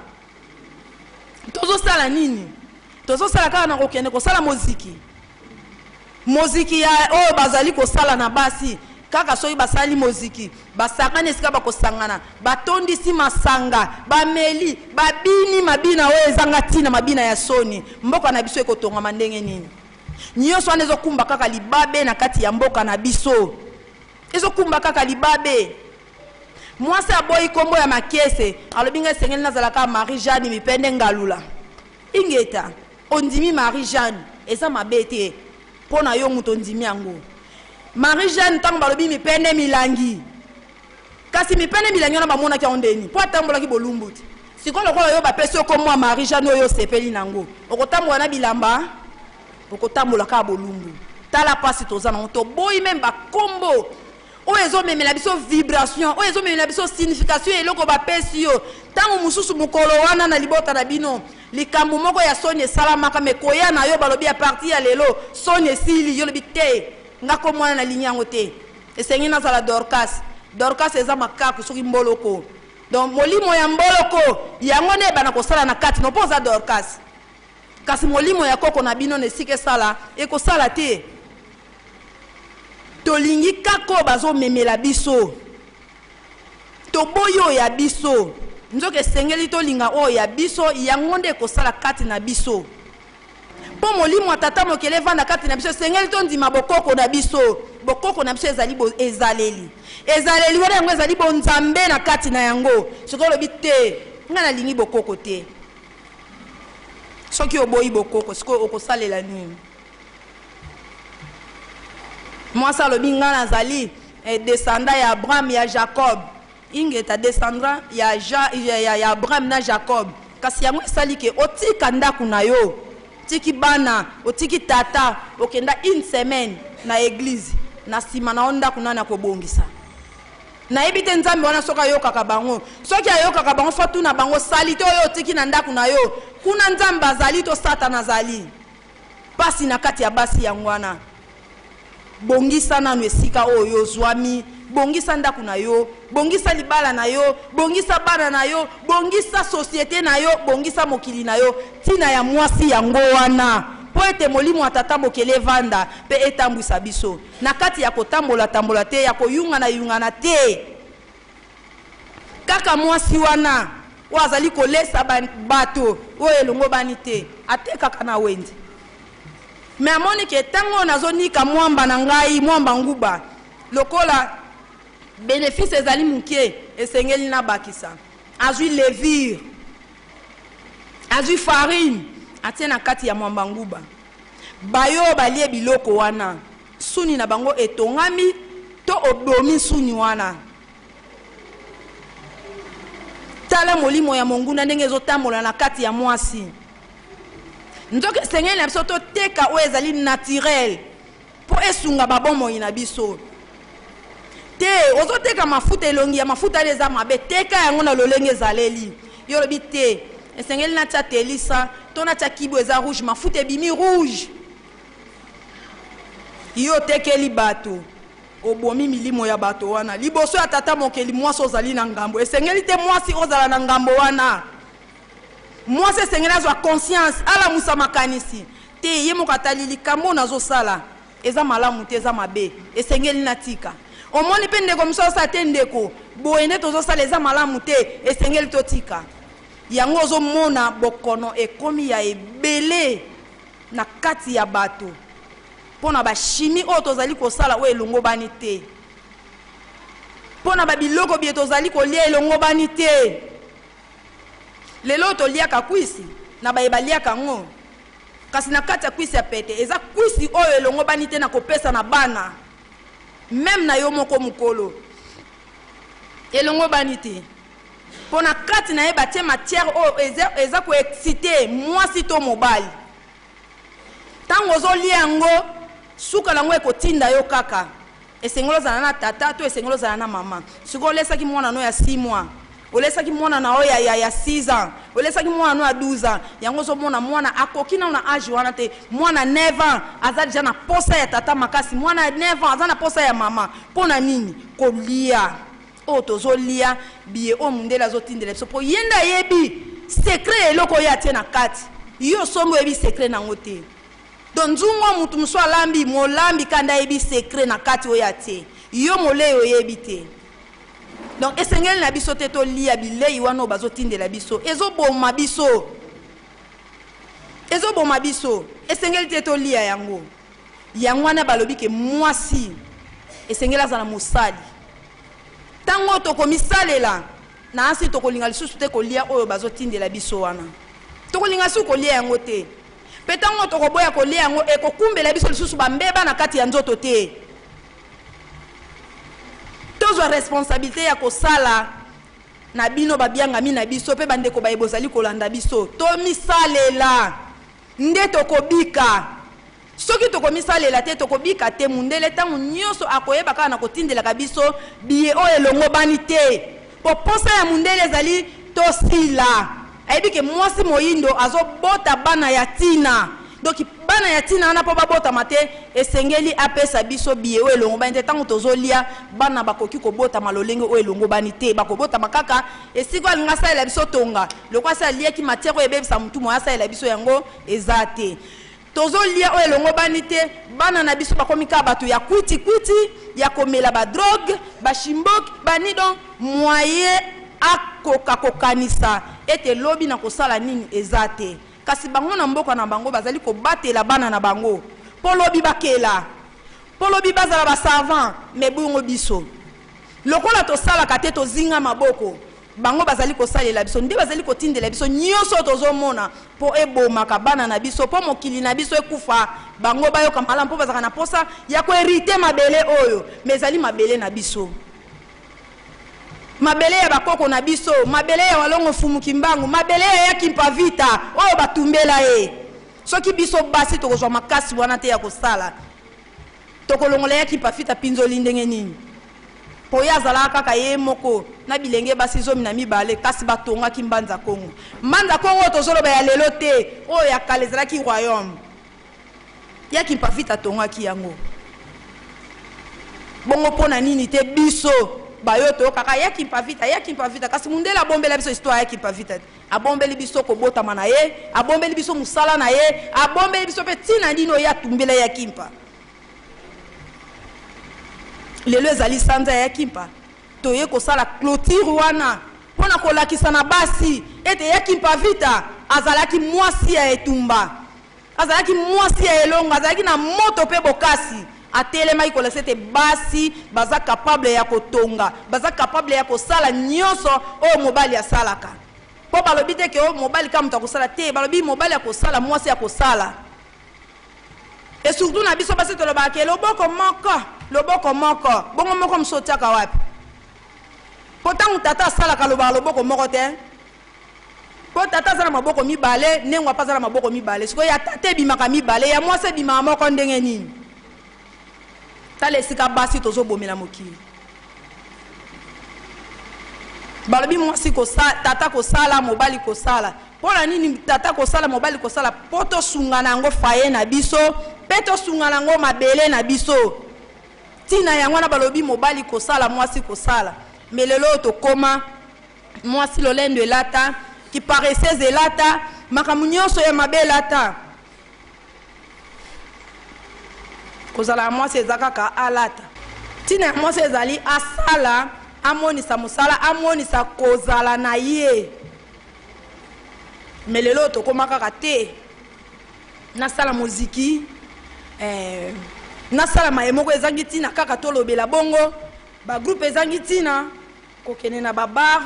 Tozosala nini? Tozosala kaka na kokende kosala moziki, moziki ya oyo bazali kosala na basi. Kaka soki basali moziki, basangani esika bakosangana, batondisi masanga, bameli, babini mabina oyo ezanga ntina, mabina ya soni. Mboka na biso ekotongama ndenge nini? Nyonso wana ezokumba kaka libabe na kati ya mboka na biso, ezokumba kaka libabe. Mwasi aboyi nkombo ya Makese, alobi ngai esengeli nazala kaka Marie Jeanne Mipende Ngalula. Ingeta, ondimi Marie Jeanne, eza mabe te mpo na yo moto ondimi yango Marie Jeanne. Ntango balobi Mipende Milangi, kasi Mipende Milangi wana bamonaki yango ndeni? Mpo atambolaki bolumbu te. Sikoyo lokola yo bapesi yo kombo ya Marie Jeanne oyo osepeli nango, okotambola na bilamba, okotambola kaka bolumbu. Tala pasi toza nango, toboyi meme ba kombo oyo ezomemela biso vibration, oyo ezomemela biso signification ya eloko bapesi yo. Ntango mosusu mokolo wana na libota na bino likambo moko ya soni esalamaka, me koya na yo balobi ya parti ya lelo soni esili, yo lobi te, nga kombo wana nalingi yango te, esengi nazala Dorcas. Dorcas eza makaku soki mboloko, donc molimo ya mboloko yango nde ebanda kosala na kati no mpo oza Dorcas. Kasi molimo ya koko na bino na esika esala, ekosala te. Tolingi kaka oyo bazomemela biso, toboyi oyo ya biso. Nzoka esengeli tolinga oyo ya biso, yango nde ekosala kati na biso. Mpo molimo ya Tata Mokeli evanda kati na biso, esengeli tondima bokoko na biso. Bokoko na biso ezali ezaleli. Ezaleli wana yango ezali bonzambe na kati na yango. Soki olobi te, ngai nalingi bokoko te. Soki oboyi bokoko, sikoyo okosalela nini? Mwasi alobi, ngai nazali descendant ya Abraham, ya Jacob. Ingeta, descendant ya, ja, ya, ya, ya Abraham na Jacob. Kasi yango esali ke otika ndako na yo, otiki bana, otiki tata, okenda une semaine na eglise, na nsima na yo ndako nani akobongisa? Nayebi te Nzambe wana soki ayokaka bango. Soki ayokaka bango, fo atuna bango, salite oyo otiki na ndako na yo, kuna Nzambe azali to Satana azali? Pasi na kati ya basi yango wana. Bongisa nanu esika oyo yo ozwami, bongisa ndako na yo, bongisa libala na yo, bongisa bana na yo, bongisa societe na yo, bongisa mokili na yo. Tina ya mwasi yango wana, mpo ete molimo ya Tata Mokeli evanda mpe etambwisa biso na kati ya kotambola-tambola te, ya koyungana-yungana te. Kaka mwasi wana oyo azali kolesa bato oyo elongobani te, atekaka na wenze. Me amoni ke ntango oyo nazonika mwamba na ngai, mwamba nguba, lokola benefice ezali moke, esengeli nabakisa. Azwi levure, azwi farine, atie na kati ya mwamba nguba. Baye oyo balie biloko wana, suni na bango etongami to obomi nsuni wana. Tala molimo ya monguna ndenge ezotambola na kati ya mwasi. Nzoka esengeli na biso toteka oyo ezali naturel mpo esunga babomoi na biso. Te, ozoteka mafuta, elongi ya mafuta wana eza mabe, teka yango na lolenge ezaleli. Yo olobi te, esengeli natia telisa to natia kibo eza rouge, mafuta ebimi rouge. Yo otekeli bato, obomi milimo ya bato wana liboso ya Tata Mokeli. Mwasi ozali na ngambo, esengeli te mwasi ozala na ngambo wana. Mwasi esengeli azwa conscience, alamusa makanisi te, ye moko atali likambo oyo nazosala eza malamu te, eza mabe, esengeli natika. Omoni mpe ndeko mosusu azosala te, ndeko boye nde tozosala eza malamu te, esengeli totika yango. Ozomona bokono ekomi ya ebele na kati ya bato mpo na bashimi oyo tozali kosala oyo elongobani te, mpo na babiloko biye tozali kolia elongobani te. Lelo oyo toliaka kwisi na baye baliaka yango, kasi na kati ya kwisi ya pete eza kwisi oyo elongobani te na kopesa na bana, meme na yo moko mokolo elongobani te, mpo na kati na ye batie matière oyo eza koexcite mwasi to mobali. Ntango ozolia yango, suka na yango ekotinda yo kaka esengeli ozala na tata to esengeli ozala na mama. Sikoyo olesaki mwana no ya 6 mois, olesaki mwana na yo ya 6 ans, olesaki mwana no ya 12 ans, yango ozomona mwana akoki nano na age wana te. Mwana 9 ans aza deja na posa ya tata makasi, mwana ya 9 ans aza na posa ya mama. Mpo na nini? Kolia oyo tozolia, biye oyo mundele azotindela biso, mpo ye nde ayebi secret ya eloko oyo atie na kati. Yo osombi, oyebi secret nango te. Donc nzungu mutu mosusu alambi, molambi kanda ayebi secret na kati oyo atie, yo molei oyebi te. Donc esengeli na biso te tolia bilei wana oyo bazotindela biso, ezoboma biso, ezoboma biso, esengeli te tolia yango. Yango wana balobi ke mwasi esengeli azala mosali. Ntango oyo tokomisalela na asi, tokolinga lisusu te kolia oyo bazotindela biso wana, tokolinga lisusu kolia yango te. Mpe ntango tokoboya kolia yango, ekokumbela biso lisusu bambeba na kati ya nzoto te. Tozwa responsabilité ya kosala na bino babiangami na biso mpe bandeko baye bozali kolanda biso, tomisalela nde tokobika. Soki tokomisalela te, tokobika te. Mundele ntango nyonso akoyeba kaka na kotindelaka biso biye oyo elongobani te, mpo posa ya mundele ezali tosila. Ayebi ke mwasi moyindo azobota bana ya ntina, donc bana ya ntina wana mpo babotama te, esengeli apesa biso biye oyo elongobani te. Ntango tozolia, bana bakoki kobotama lolenge oyo elongobani te, bakobotama kaka esika oyo alingi asalela biso tonga. Lokola asi aliaki matière oyo ebebisa motu, moye asalela biso yango eza te. Tozolia oyo elongobani te, bana na biso bakomi kaka bato ya kwiti kwiti, ya komela ba drogue, ba shimbok, ba ni, donc moyen akoka kokanisa ete lobi na kosala nini eza te. Kasi bango na mboka na bango bazali kobatela bana na bango mpo lobi bakela, mpo lobi bazala ba savant. Mais bongo biso lokola tosalaka te, tozinga maboko, bango bazali kosalela biso nde bazali kotindela biso nyonso oyo tozomona mpo ebomaka bana na biso, mpo mokili na biso ekufa, bango bayoka malamu, mpo bazalaka na mposa ya koherite mabele oyo. Mais ezali mabele na biso, mabele ya bakoko na biso, mabele ya Walongo Mfumu Kimbangu, mabele ya ya Kimpa Vita oyo batumbela ye. Soki biso basi tokozwa makasi wana te ya kosala, tokolongola ya Kimpa Vita pinzoli ndenge nini? Mpo ye azalaka kaka ye moko na bilenge basi 12, kasi batongaki Mbanza Kongo. Mbanza Kongo oyo tozoloba ya lelo te, oyo ya kala ezalaki royaume ya Kimpa Vita atongaki yango. Bongo mpo na nini te biso bayo toyokaka ya Kimpa Vita, ya Kimpa Vita, kasi mundele abombela biso histoire ya Kimpa Vita te? Abombeli biso kobotama na ye, abombeli biso mosala na ye, abombeli biso mpe ntina nini oyo atumbela ya Kimpa. Lelo ezali sanza ya Kimpa, toye kosala clôture wana mpo na kolakisa na basi ete ya Kimpa Vita azalaki mwasi ya etumba, azalaki mwasi ya elonga, azalaki na moto mpe bokasi. Atelemaki kolakisa ete basi baza capable ya kotonga, baza capable ya kosala nyonso oyo mobali asalaka. Mpo balobi te ke oyo mobali kaka moto akosala te, balobi mobali akosala, mwasi akosala. Et surtout na biso basi tolobaka ke loboko moko, loboko moko, bongo moko mosusu otiaka wapi? Mpo ntango tata asalaka alobaka loboko moko te, mpo tata aza na maboko mibale, ndenge mpe aza na maboko mibale. Sikoyo ya tata ebimaka mibale, ya mwasi ebimaka moko ndenge nini? Tala esika basi tozobomela mokili. Balobi mwasi kosala, tata kosala, mobali kosala. Mpo na nini tata kosala, mobali kosala? Mpo tosunga na yango faye na biso, mpe tosunga na yango mabele na biso. Ntina yango wana balobi mobali kosala, mwasi kosala. Me lelo oyo tokoma mwasi lolendo elata, kiparesseuse elata, makambo nyonso ya mabe elata. Kozala ya mwasi eza kaka alata. Ntina ya mwasi ezali asala, amonisa mosala, amonisa kozala na ye. Me lelo oyo tokóma kaka te, nasala moziki, nasala maye moko ezangi ntina, kaka tolobela bongo bagroupe ezangi ntina, kokende na babar,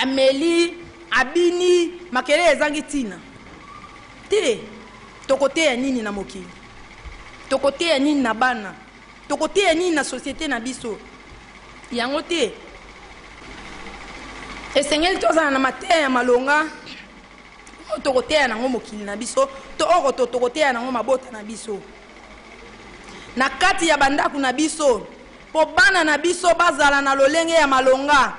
ameli, abini, makelele ezangi ntina te. Tokoteya nini na mokili? Tokoteya nini na bana? Tokoteya nini na société na biso? Yango te esengeli tozala na mateya ya malonga oyo tokoteya nango mokili na biso, to oyo tokoteya nango mabota na biso, na kati ya bandako na biso, mpo bana na biso bazala na lolenge ya malonga.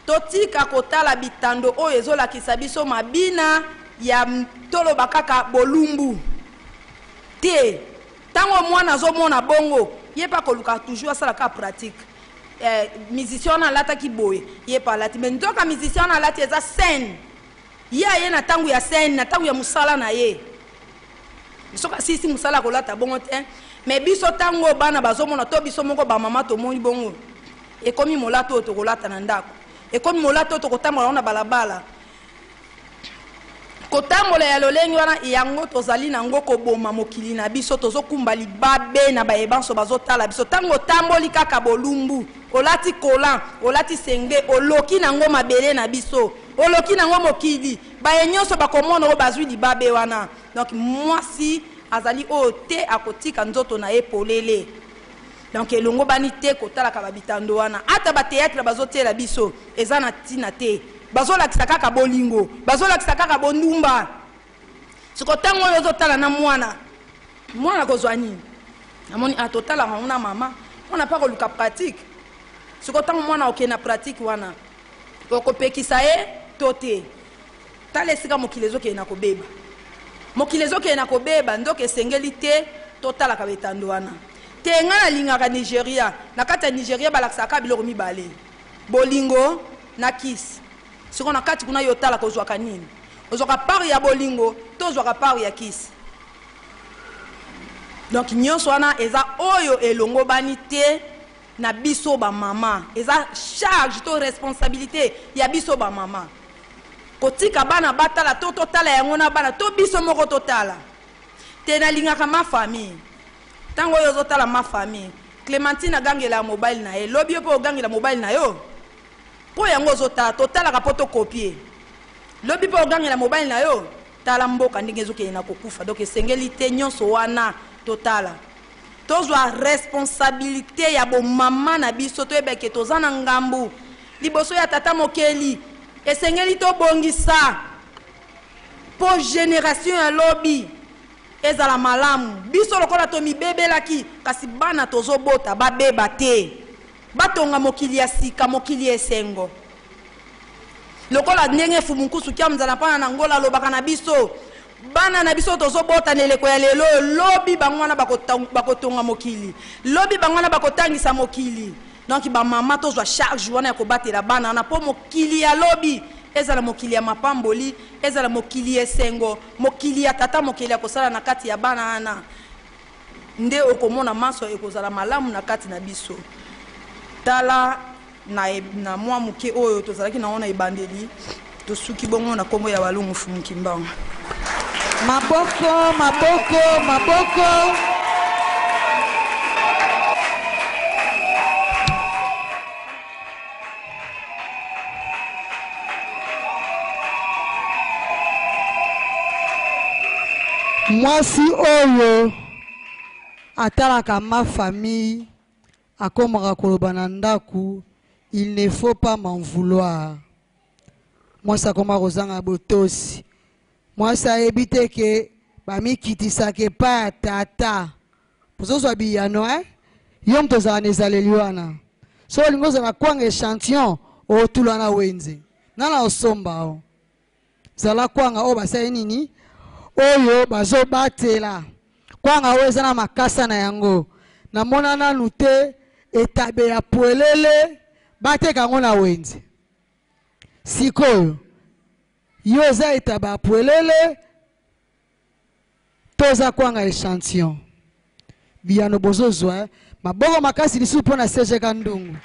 Totika kotala bitando oyo ezolakisa biso mabina ya toloba kaka bolumbu te. Ntango mwana azomona bongo, ye mpe akoluka toujours asala kaka pratique. Musicien wana alataki boye, ye mpe alati. Mais nzoka musicien wana alati eza scène. Ye aye na ntango ya scène, na ntango ya mosala na ye. Soki asilisi mosala akolata bongo te. Mais biso ntango bana bazomona, to biso moko bamama tomoni bongo, ekomi molato oyo tokolata na ndako, ekomi molato oyo tokotambola yango na balabala. Kotambola ya lolenge wana yango tozali nango koboma mokili na biso. Tozokumba libabe na bayebanso bazotala biso. Ntango otamboli kaka bolumbu, olati kolan, olati senge, oloki nango mabele na biso, oloki nango mokili, baye nyonso bakomona oyo bazwi libabe wana. Donc mwasi azali oyo te akotika nzoto na ye polele. Donc elongo bani te kotalaka babitando wana. Ata bateatre bazotiela biso eza na ntina te, bazolakisa kaka bolingo, bazolakisa kaka bondumba. Siko ntango oyo ozotala na mwana Mwana akozwa nini? Namoni ah, totalaka yango na mama. Mwana mpe akoluka pratique. Sikoyo ntango mwana akokende na pratique wana, okopekisa ye to te? Tala esika mokili ezokende na kobeba. Mokili ezokende na kobeba, nzoka esengeli te totalaka betando wana. Te, ngai nalingaka Nigeria. Na kati ya Nigeria balakisaka kaka biloko mibale, bolingo na kisi. Sikoyo na kati kuna yo otalaka ozwaka nini? Ozwaka part ya bolingo to ozwaka part ya kisi? Donc nyonso wana eza oyo elongobani te na biso ba mama. Eza charge to responsabilite ya biso ba mama kotika bana batala to totala yango na bana to biso moko totala. Te, nalingaka ma famille. Tango oyo ozotala ma famille, Clementine agangela mobali na ye, lobi yo pe ogangela mobali na yo? Po yango ozotala, totalaka po to copier. Lobi pe ogangela mobali na yo? Tala mboka ndenge ezokende na kokufa. Donc esengeli te nyonso wana totala. Tozwa responsabilite ya bo mama na biso, toyeba ke toza na ngambu liboso ya tata mokeli. Esengeli tobongisa po generation ya lobi ezala malamu. Biso lokola tomibebelaki, kasi bana tozobota babeba te. Batonga mokili ya sika, mokili ya esengo. Lokola ndenge Fumu Nkusu Kiamzala Mpana na Angola alobaka na biso, bana na biso tozobota na eleko ya lelo oyo, lobi bango wana bakotonga mokili, lobi bango wana bakotangisa mokili. Donc ba mama tozwa charge wana ya kobatela bana wana mpo mokili ya lobi ezala mokili ya mapamboli, ezala mokili ya esengo, mokili ya tata mokeli akosala na kati ya bana wana. Nde okomona manso ekozala malamu na kati na biso. Tala na, na mwa moke oyo tozalaki na yango na ebandeli, tosuki bongo na kombo ya Walungu Mfumu Kimbangu. Maboko, maboko, maboko. Mwasi oyo atalaka ma famille akomaka koloba na ndaku il ne faut pas m'en vouloir. Mwasi akoma kozanga botosi. Mwasi ayebi te ke bamikitisaka epai ya tata. Bozozwa biyano eh? Yo moto ozala na ezaleli wana. Soki olingi ozala kwanga echantillon, otula na wenze. Nana osomba o. Zala kwanga oyo basali nini? Oyo bazobatela. Kwanga oyo eza na makasa na yango. Namona nanu te etabe ya pwelele bateka yango na wenze. Sikoyo yo oza etaba ya pwelele to oza kwanga echantillon? Biyano bozozwa eh? Maboko makasi lisusu mpo na CGK Ndungu.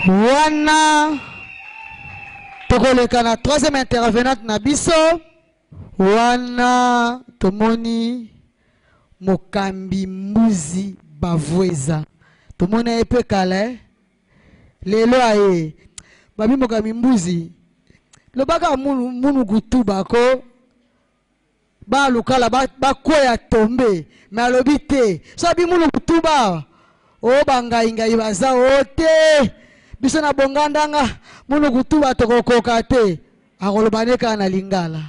Wana tokoleka na troisième intervenante na biso. Wana tomoni mokambi mbuzi Bavueza, tomona ye mpe kala eh? Lelo aye babi mokambi mbuzi lobaka munu, munu kutuba ko balukala bakweya tombe me alobi te so abi munu kutuba o bangaingai baza o te biso na bongandanga munu kutuba tokokoka te akoloba ne kaka na lingala.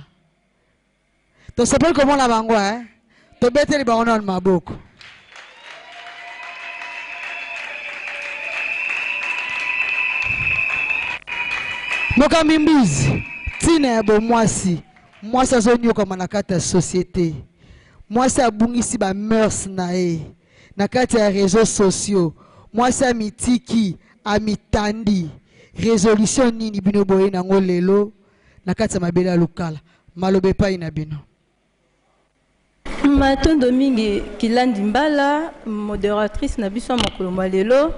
Tosepeli komona bango eh? Tobeteli bango nanu maboko. Mokambi mbuzi, ntina ya bomwasi. Mwasi azonyokama na kati ya societe. Mwasi abungisi ba mœurs na ye na kati ya réseaux sociaux. Mwasi amitiki, amitandi. Resolution nini bino boye nango lelo na kati ya mabele ya Lukala? Maloba epai na bino. Matondo mingi Kilandi Mbala, moderatrice na biso ya mokolo mwa lelo.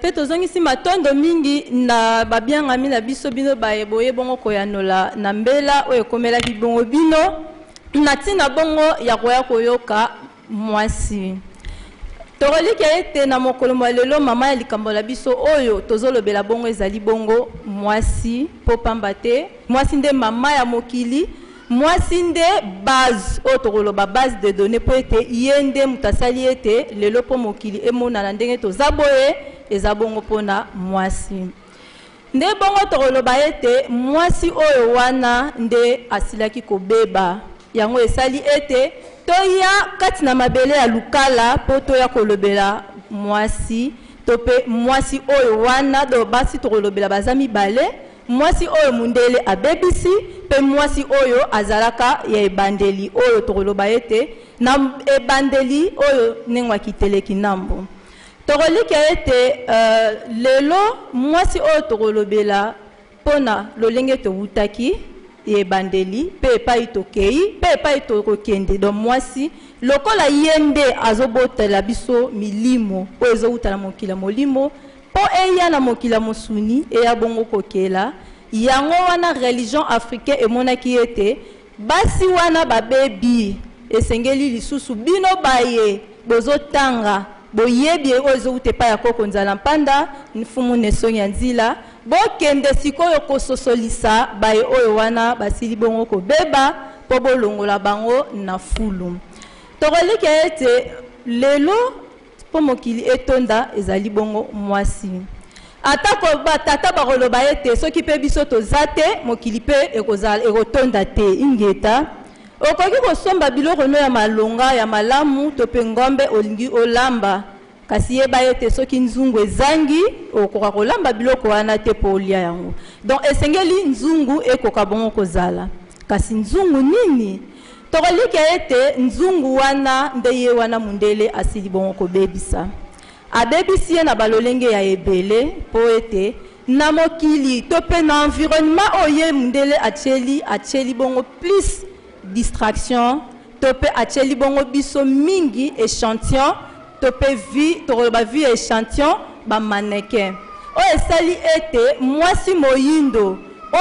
Pe tozongisi matondo mingi na babiangami na biso bino baye boye bongo koyanola na mbela oyo ekomelaki bongo bino na ntina bongo ya koya koyoka mwasi. Tokolikia ete na mokolo mwa lelo mama ya likambo na biso oyo tozolobela bongo ezali bongo mwasi, po pamba te mwasi nde mama ya mokili. Mwasi nde base oyo tokoloba base de données mpo ete ye nde moto asali ete lelo mpo mokili emonana ndenge toza boye, eza bongo mpo na mwasi. Nde bongo tokoloba ete mwasi oyo wana nde asilaki kobeba. Yango esali ete toya kati na mabele ya Lukala mpo toya kolobela mwasi to mpe mwasi oyo wana. Do basi tokolobela baza mibale, mwasi oyo mundele abebisi mpe mwasi oyo azalaka ya ebandeli, oyo tokoloba ete na ebandeli oyo ndenge akiteleki nambo. Tokolika ete lelo mwasi oyo tokolobela mpona lolenge towutaki ebandeli mpe epai tokei mpe epai tokokende. Donc mwasi lokola ye nde azobotela biso milimo oyo ezowuta na mokili ya molimo mpo eya na mokili ya mosuni, eya bongo kokela yango wana. Religion africain emonaki ete basi wana babebi, esengeli lisusu bino baye bozotanga boyebi oyo ezowuta epai ya koko Nzala Mpanda Mfumu Nesongi ya Nzila, bokende sikoyo kososolisa baye oyo wana basili bongo kobeba mpo bolongola bango na fulu. Tokolika ete lelo mpo mokili etonda ezali bongo mwasi. Atako batata bakoloba ete soki mpe biso toza te, mokili mpe ekozala ekotonda te. Ingeta, okoki kosomba biloko no ya malonga ya malamu to mpe ngombe olingi olamba, kasi yeba ete soki nzungu ezangi, okoka kolamba biloko wana te mpo olia yango. Donc esengeli nzungu ekoka bongo kozala. Kasi nzungu nini? Tokolika ete nzungu wana nde ye wana mundele asili bongo kobebisa. Abebisi ye na balolenge ya ebele mpo ete na mokili to mpe na environnement oyo ye mundele atieli bongo plus distraction, to mpe atieli bongo biso mingi échantillon, to mpe vie, tokoloba vie ya échantillon, bamannequin, oyo esali ete mwasi moyindo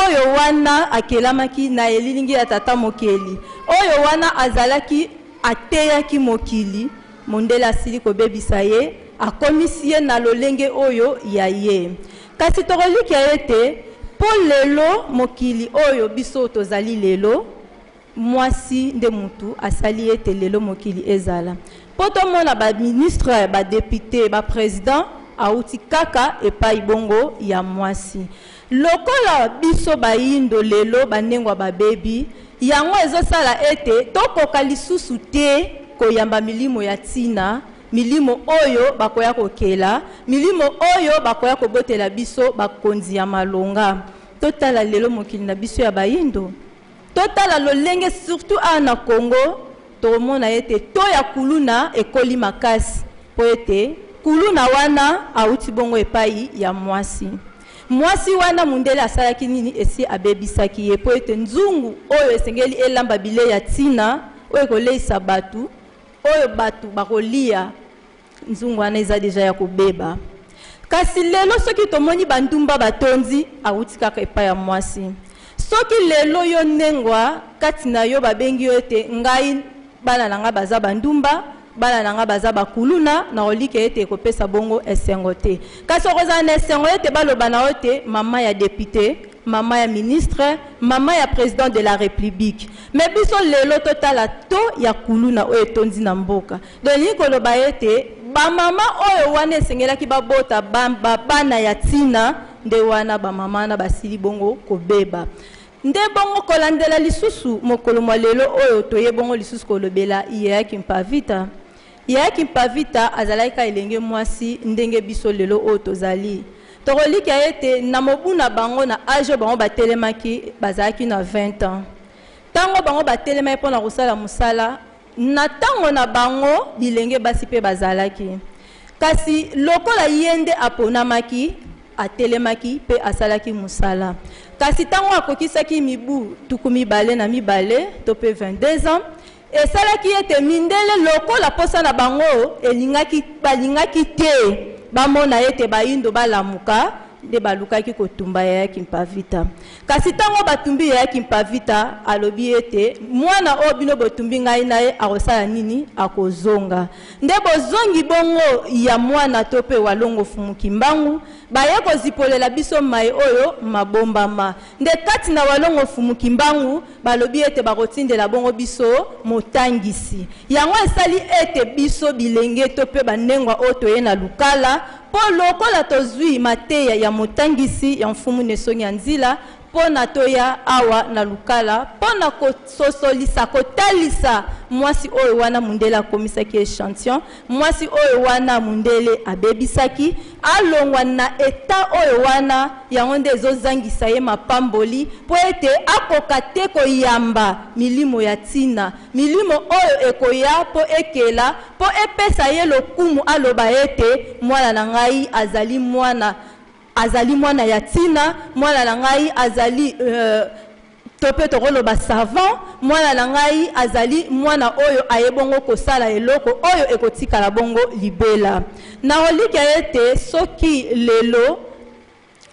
oyo wana akelamaki na elilingi ya tata mokeli, oyo wana azalaki ateyaki mokili, mondele asili kobebisa ye, akomisi ye na lolenge oyo ya ye. Kasi tokolikia ete mpo lelo mokili oyo biso tozali lelo, mwasi nde mutu asali ete lelo mokili ezala, mpo tomona baministre, badéputé, baprésident awuti kaka epai bongo ya mwasi. Lokola biso bayindo lelo bandengwa babebi, yango ezosala ete tokoka lisusu te koyamba milimo ya ntina, milimo oyo bakoya kokela, milimo oyo bakoya kobotela biso bakonzi ya malonga. Totala lelo mokili na biso ya bayindo, totala lolenge surtout awa na Congo, tokomona ete to ya kuluna ekoli makasi, mpo ete kuluna wana awuti bongo epai ya mwasi. Mwasi wana mundele asalaki nini? Esi abebisaki ye, mpo ete nzungu oyo esengeli elamba bilei ya ntina oyo ekoleisa bato, oyo bato bakolia, nzungu wana eza déjà ya kobeba. Kasi lelo soki tomoni bandumba batondi, awuti kaka epai ya mwasi. Soki lelo yo ndengwa kati na yo babengi yo ete ngai bana na ngai baza bandumba, bana na ngai baza bakuluna, na kolika ete ekopesa bongo esengo te. Kasi okozala na esengo ete baloba na yo te mama ya député, mama ya ministre, mama ya président de la République. Mais biso lelo totala to ya kuluna oyo etondi na mboka. Donc elingi koloba ete bamama oyo wana esengelaki babota bana ya ntina, nde wana bamama wana basili bongo kobeba. Nde bongo kolandela lisusu mokolo mwa lelo oyo toye bongo lisusu kolobela Yaya Kimpavita. Yaya Kimpavita azalaki ka elenge mwasi ndenge biso lelo oyo tozali. Tokolika ete na mobu na bango, na âge oyo bango batelemaki, bazalaki na 20 ans ntango bango batelemaki mpona kosala mosala. Na ntango na bango bilenge basi mpe bazalaki, kasi lokola ye nde aponamaki, atelemaki mpe asalaki mosala. Kasi ntango akokisaki mibu 22 to mpe 22 ans, esalaki ete mindele lokola posa na bango elingaki, balingaki te bamona ete bayindo balamuka, nde balukaki kotumba Yaya Kimpavita. Kasi ntango batumbi Yaya Kimpavita, alobi ete mwana oyo bino botumbi ngai na ye akosala nini? Akozonga. Nde bozongi bongo ya mwana to mpe Walongo Fumu Kimbangu. Baye kozipolela biso maye oyo mabombama. Nde kati na Walongo Mfumu Kimbangu, balobi ete bakotindela bongo biso motangisi. Yango esali ete biso bilenge to pe banengwa oyo toye na Lukala, po lokola tozui mateya ya motangisi ya Mfumu Nesongi ya Nzila, po na toya awa na Lukala po na kososolisa, kotalisa mwasi oyo wana mundele akomisaki echantillon, mwasi oyo wana mundele abebisaki, alongwa na etat oyo wana, yango nde ezozangisa ye mapamboli po ete akoka te koyamba milimo ya tina, milimo oyo ekoya po ekela, po epesa ye lokumu aloba ete mwana na ngai azali mwana, azali mwana ya tina, mwana na ngai azali to pe tokoloba savant, mwana na ngai azali mwana oyo aye bongo kosala eloko oyo ekotikala bongo libela. Nakolikya ete soki lelo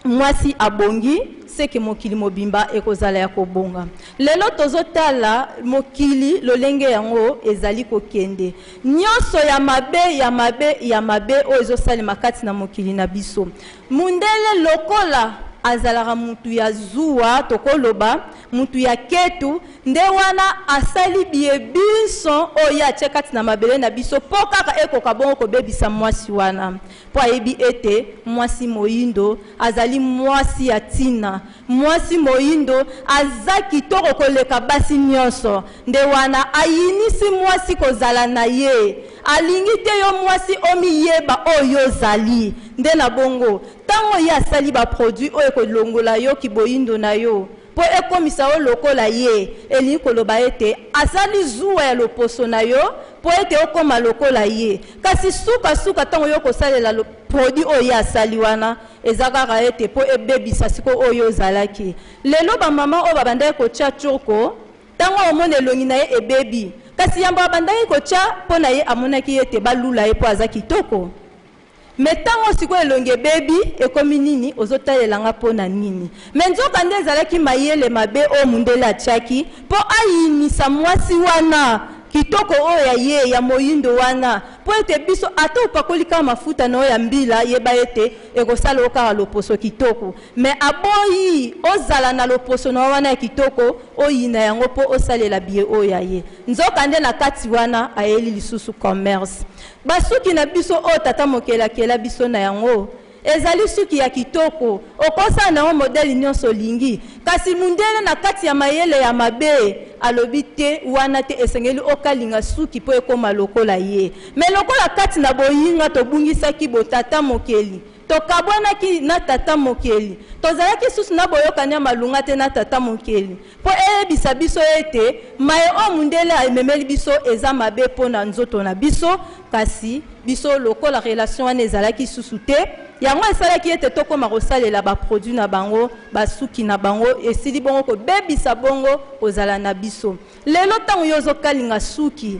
mwasi abongi, seke mokili mobimba ekozala ya kobonga. Lelo tozotala mokili lolenge yango ezali kokende. Nionso ya mabe, ya mabe, ya mabe oyo ezosalema kati na mokili na biso. Mundele lokola azalaka mutu ya zuwa, tokoloba, mutu ya ketu, nde wana asali biye binso oyo ye atie kati na mabele na biso mpo kaka ekoka bongo kobebisa mwasi wana. Mpo ayebi ete mwasi moindo azali mwasi ya ntina. Mwasi moindo aza kitoko koleka basi nionso. Nde wana ayinisi mwasi kozala na ye. Alingi te yo mwasi omiyeba oyo yo ozali. Nde na bongo, tango ye asali ba produits oyo ekolongola yo kiboindo na yo, mpo ekomisa yo lokola ye, elingi koloba ete asali zuwa ya loposo na yo mpo ete okoma lokola ye. Kasi suka suka tango yo okosalela produit oyo ye asali wana, Eza kaka ete po ebebisa sikoyo oyo yo ozalaki. Lelo ba maman oyo babandaki kotia turco, tango omona elongi na ye ebebi. Kasi yambo abandaki kotia po na ye amonaki ete balula ye po aza kitoko. Mais tango sikoyo elongi ebebi, ekomi nini? Ozotalela nga po na nini? Mais nzoka nde ezalaki mayele mabe oyo mundele atiaki po ayinisa mwasi wana kitoko oyo ya ye ya moyindo wana Mpo ete biso, ata opakoli kaka mafuta na yo ya mbila, yeba ete ekosala yo kaka loposo kitoko. Mais aboyi ozala na loposo na yo wana ya kitoko, oyina yango mpo osalela biye oyo ya ye. Nzokande na kati wana, ayeli lisusu commerce. Basuki na biso oyo Tata Mokeli akela biso na yango, Ezali suki ya kitoko, okosala na yango modèle nionso olingi. Kasi mundele na kati ya mayele ya mabe alobi te wana te esengeli okalinga suki po ekoma lokola ye. Mais lokola kati na boyinga tobungisaki bo tata mokeli, tokabwanaki na tata mokeli, tozalaki susu na boyokani ya malunga te na tata mokeli po eyebisa biso ete maye oyo mundele amemeli biso eza mabe po na nzoto na biso. Kasi, biso lokola relation wana ezalaki lisusu te, yango esalaki ete tokoma kosalela ba produits na bango, ba suki na bango esili bongo kobebisa bongo kozala na biso. Lelo tango yo ozokalinga suki,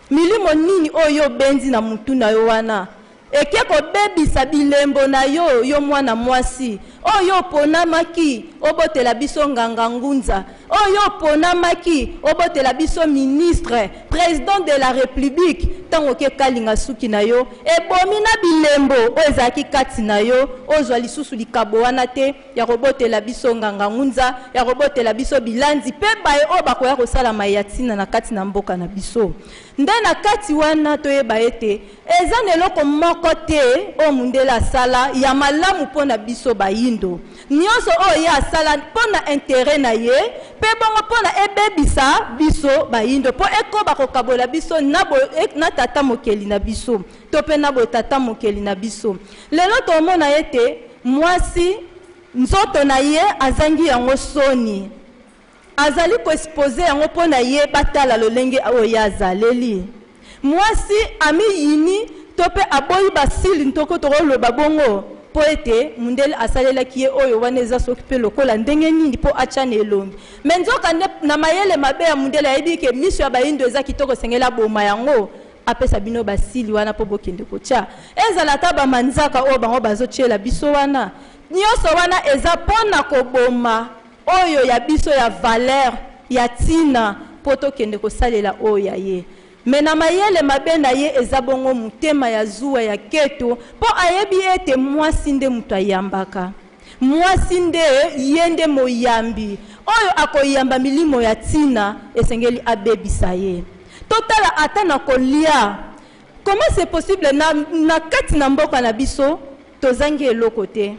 milimo nini oyo yo obendi na mutu na yo wana eke kobebisa bilembo na yo, yo mwana mwasi oyo oponamaki obotela biso nganga ngunza, oyo oponamaki obotela biso ministre, president de la republique, tango oke kalinga suki na yo, ebomi na bilembo oyo ezalaki kati na yo, ozwa lisusu likabo wana te ya kobotela biso nganga ngunza, ya kobotela biso bilandi pe baye oyo bakoya kosala maye ya tina na kati na mboka na biso. Nde na kati wana toyeba ete eza na eloko moko te oyo mundele asala ya malamu mpo na biso bayindo. Nionso oyo ye asala mpo na interet na ye mpe bongo mpo na ebebisa biso bayindo mpo ekoba kokabola biso na bo na tata mokeli na biso to mpe na botata mokeli na biso. Lelo tomona ete mwasi nzoto na ye azangi yango soni. Azali ko exposer yango mpo na ye batala lolenge oyo ye azaleli. Mwasi amiyini to mpe aboyi ba cils ntoko tokoloba bongo mpo ete mundele asalelaki ye oyo wana eza soki mpe lokola ndenge nini mpo atia na elongi. Mais nzoka nde na mayele mabe ya mundele ayebi ke miso ya bayindo eza kitoko esengeli aboma yango apesa bino ba cils wana mpo bokende kotia. Ezala ata ba manzaka oyo bango bazotiela biso wana. Nionso wana eza mpo na koboma Oyo ya biso ya valeur, ya tina, mpo tokende kosalela oyo ya ye. Me na mayele mabe na ye eza bongo motema ya zuwa ya keto, mpo ayebi ete mwasi nde moto ayambaka. Mwasi nde ye nde moyambi oyo akoyamba milimo ya ntina, esengeli abebisa ye. Totala ata na kolia, comment c'est possible na, na kati na mboka na biso tozangi eloko te.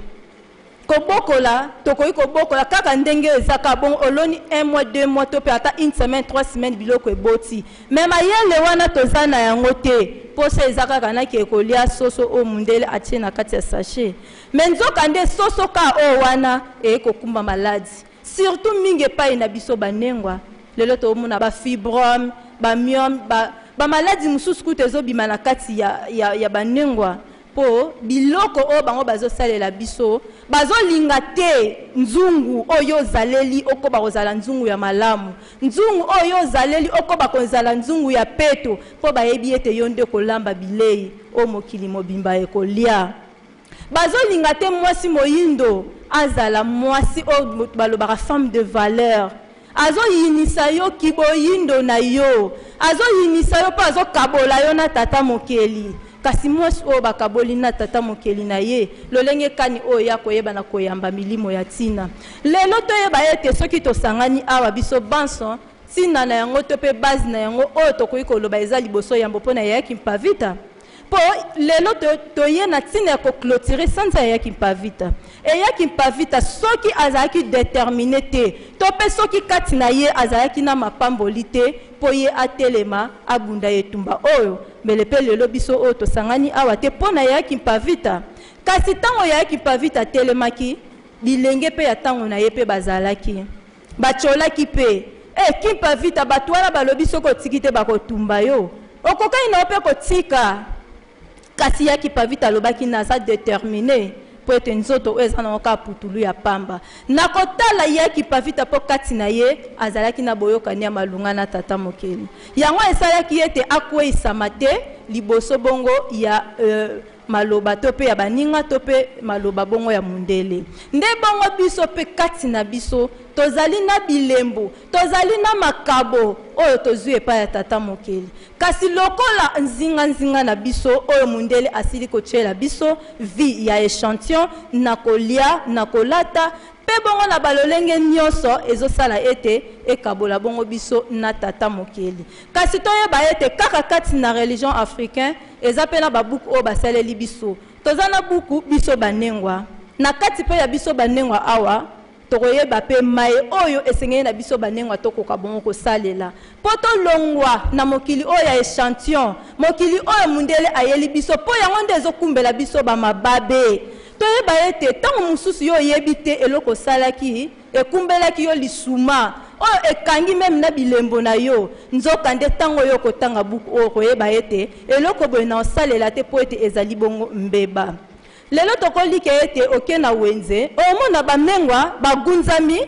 Kobokola, tokoki kobokola kaka ndenge eza kaka bongo, oloni un mois, deux mois to pe ata une semaine, trois semaines biloko eboti. Mais mayele wana toza na yango te, posa eza kaka nake kolia soso oyo mundele atie na kati ya sachet. Mais nzoka nde soso kaka oyo wana eye kokumba maladi. Surtout mingi epayi na biso ba nengwa, lelo toomona ba fibrome, ba myome, ba ba maladi mosusu kutu ezobima na kati ya, ya, ya ba nengwa. Po biloko oyo bango bazo salela biso bazo linga te nzungu oyo ozaleli okoba kozala nzungu ya malamu, nzungu oyo ozaleli okoba kozala nzungu ya peto, po bayebi ete yo nde okolamba bilei oyo mokili mobimba ekolia. Bazo linga te mwasi moyindo azala mwasi oyo balobaka femme de valeur. Azo yinisa yo kiboyindo na yo. Azo yinisa yo po azo kabola yo na Tata Mokeli. Kasi mwasi oyo bakaboli na Tata Mokeli na ye, lolenge kani oyo ye akoyeba na koyamba milimo ya tina? Lelo toyeba ete soki tosangani awa biso banso, tina na yango to pe base na yango oyo tokoki koloba eza liboso yambo po na Yaya Kimpavita. Mpo lelo to, toye na ntina ya ko cloturer sanza ya Kimpavita. Eya Kimpavita soki azalaki determiner te, to mpe soki kati na ye azalaki na mapamboli te mpo ye atelema abunda etumba oyo, mbele mpe lelo biso oyo tosangani awa te mpo na Yaya Kimpavita. Kasi ntango Yaya Kimpavita atelemaki, bilenge mpe ya ntango na ye mpe bazalaki. Batiolaki mpe. Eh Kimpa Vita, bato wana balobi soki otiki te bakotumba yo. Okokaki na yo mpe kotika. Kasi ya Kimpa Vita alobaki naza determine mpo ete nzoto oyo eza nango kaka putulu ya pamba. Nakotala ya Kimpa Vita mpo kati na ye azalaki na boyokani ya malunga na Tata Mokeli. Yango esalaki ete akweisama te liboso bongo ya euh, maloba to mpe ya baninga to mpe maloba bongo ya mundele. Nde bongo biso mpe kati na biso tozali na bilembo, tozali na makabo oyo tozwi epai ya Tata Mokeli. Kasi lokola nzinga-nzinga na biso oyo mundele asili kotiela biso vie ya echantillon na kolia, na kolata, mpe bongo na balolenge nionso ezosala ete ekabola bongo biso na Tata Mokeli. Kasi toyeba ete kaka kati na religion africain eza pe na ba buku oyo basaleli biso. Toza na buku biso ba nengwa. Na kati pe ya biso ba nengwa awa, tokoyeba pe maye oyo esengeli na biso ba nengwa tokoka bongo kosalela po tolongwa na mokili oyo ya echantillon, mokili oyo mundele ayeli biso po yango nde ezokumbela biso ba mababe. Toyeba ete tango mosusu yo oyebi te eloko osalaki, Ekumbelaki yo lisuma oyo ekangi meme na bilembo na yo. Nzokande, ntango yo okotanga buku oyo, okoyeba ete eloko boye naosalela te mpo ete ezali bongo mbeba. Lelo tokolika ete oke na wenze, omona bamengwa bagunzami,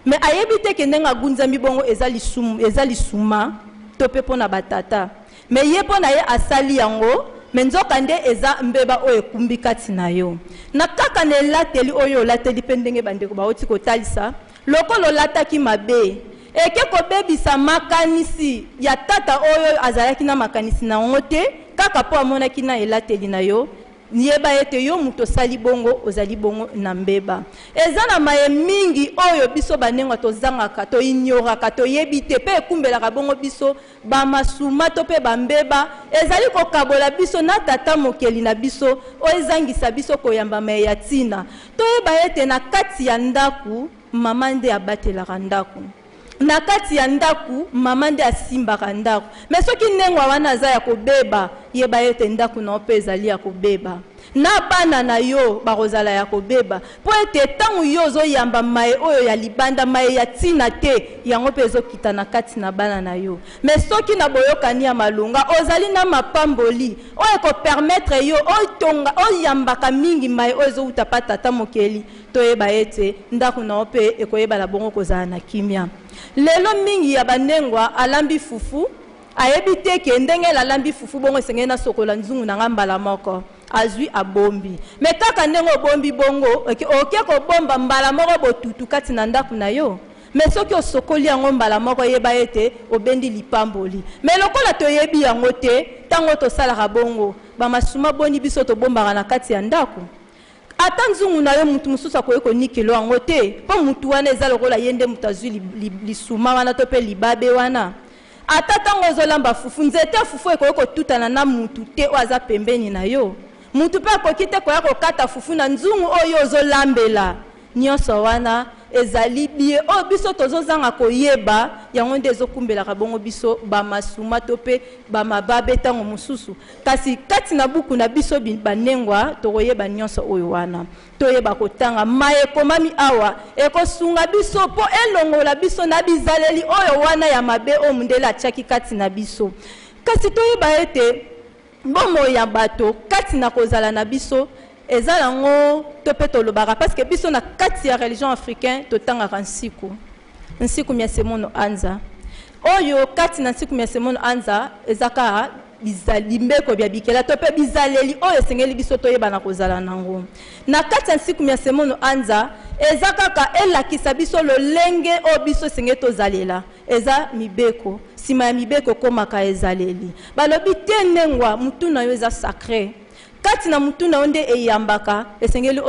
mais ayebi te ke ndenge agunzami bongo eza lisumu, eza lisuma to mpe mpo na batata. Mais ye mpo na ye asali yango, mais nzoka nde eza mbeba oyo ekumbi kati na yo. Na kaka na elateli oyo olateli mpe ndenge ba ndeko bawuti kotalisa, lokola olataki mabe, eke kobebisa makanisi ya tata oyo azalaki na makanisi na yango te kaka mpo amonaki na elateli na yo. Yeba ete yo moto osali bongo, ozali bongo na mbeba. Eza na maye mingi oyo biso banengwa tozangaka, to ignoraka, toyebi te mpe ekumbelaka bongo biso Ba masuma to mpe ba mbeba ezali kokabola biso na Tata Mokeli na biso, oyo ezangisa biso koyamba maye ya ntina. Toyeba ete na kati ya ndako, mama nde abatelaka ndako. Na kati ya ndako, mama nde asimbaka ndako. Mais soki nengwa wana aza ya kobeba, yeba ete ndako na yo mpe ezali ya kobeba. Na bana na yo bakozala ya kobeba, mpo ete ntango yo ozoyamba maye oyo ya libanda, maye ya ntina te, yango mpe ezokita na kati na bana na yo. Mais soki na boyokani ya malonga, ozali na mapamboli oyo eko permettre yo otonga, oyambaka mingi maye oyo ezowuta pa Tata Mokeli, toyeba ete ndako na yo mpe ekoyebana bongo kozala na kimia. Lelo mingi ya banengwa alambi fufu, Ayebi te ke ndenge nalambi fufu bongo esengeli nasokola nzungu na nga mbala moko. Azui abombi. Mais kaka ndenge obombi bongo, oke kobomba mbala moko botutu kati na ndaku na yo. Mais soki osokoli yango mbala moko, yeba ete obendi lipamboli. Mais lokola toyebi yango te, ntango tosalaka bongo, bamasuma boni biso tobombaka na kati ya ndako? Ata nzungu na yo, mutu mosusu akoki konikelo yango te, mpo mutu wana eza lokola ye nde moto azwi lisuma wana to mpe libabe wana. Ata ntango ozolamba fufu, nzete ya fufu ekoki kotutana na mutu te oyo aza pembeni na yo. Mutu mpe akoki te koya kokata fufu na nzungu oyo ozolambela. Nyonso wana ezali biye oyo biso tozozanga koyeba yango nde ezokumbelaka bongo biso bamasuma to mpe bamababe ntango mosusu. Kasi kati na buku na biso banengwa, tokoyeba nyonso oyo wana. Toyeba kotanga maye ekomami awa, ekosunga biso mpo elongola biso na bizaleli oyo wana ya mabe oyo mundele atiaki kati na biso. Kasi toyeba ete bomoi ya bato kati na kozala na biso eza yango to mpe tolobaka, parce que biso na kati ya religion africain totangaka nsiku, nsiku mia semono anza. Oyo kati na nsiku mia semono anza eza kaka limbeko bya bikela to mpe bizaleli oyo esengeli biso toyeba na kozala nango na kati ya nsiku mia semono anza. Eza kaka elakisa biso lolenge oyo biso esengeli tozalela. Eza mibeko, nsima ya mibeko ekomaka ezaleli. Balobi te, ndengwa mutu na yo eza sacré, kati na mutu na yo nde eyambaka esengeli.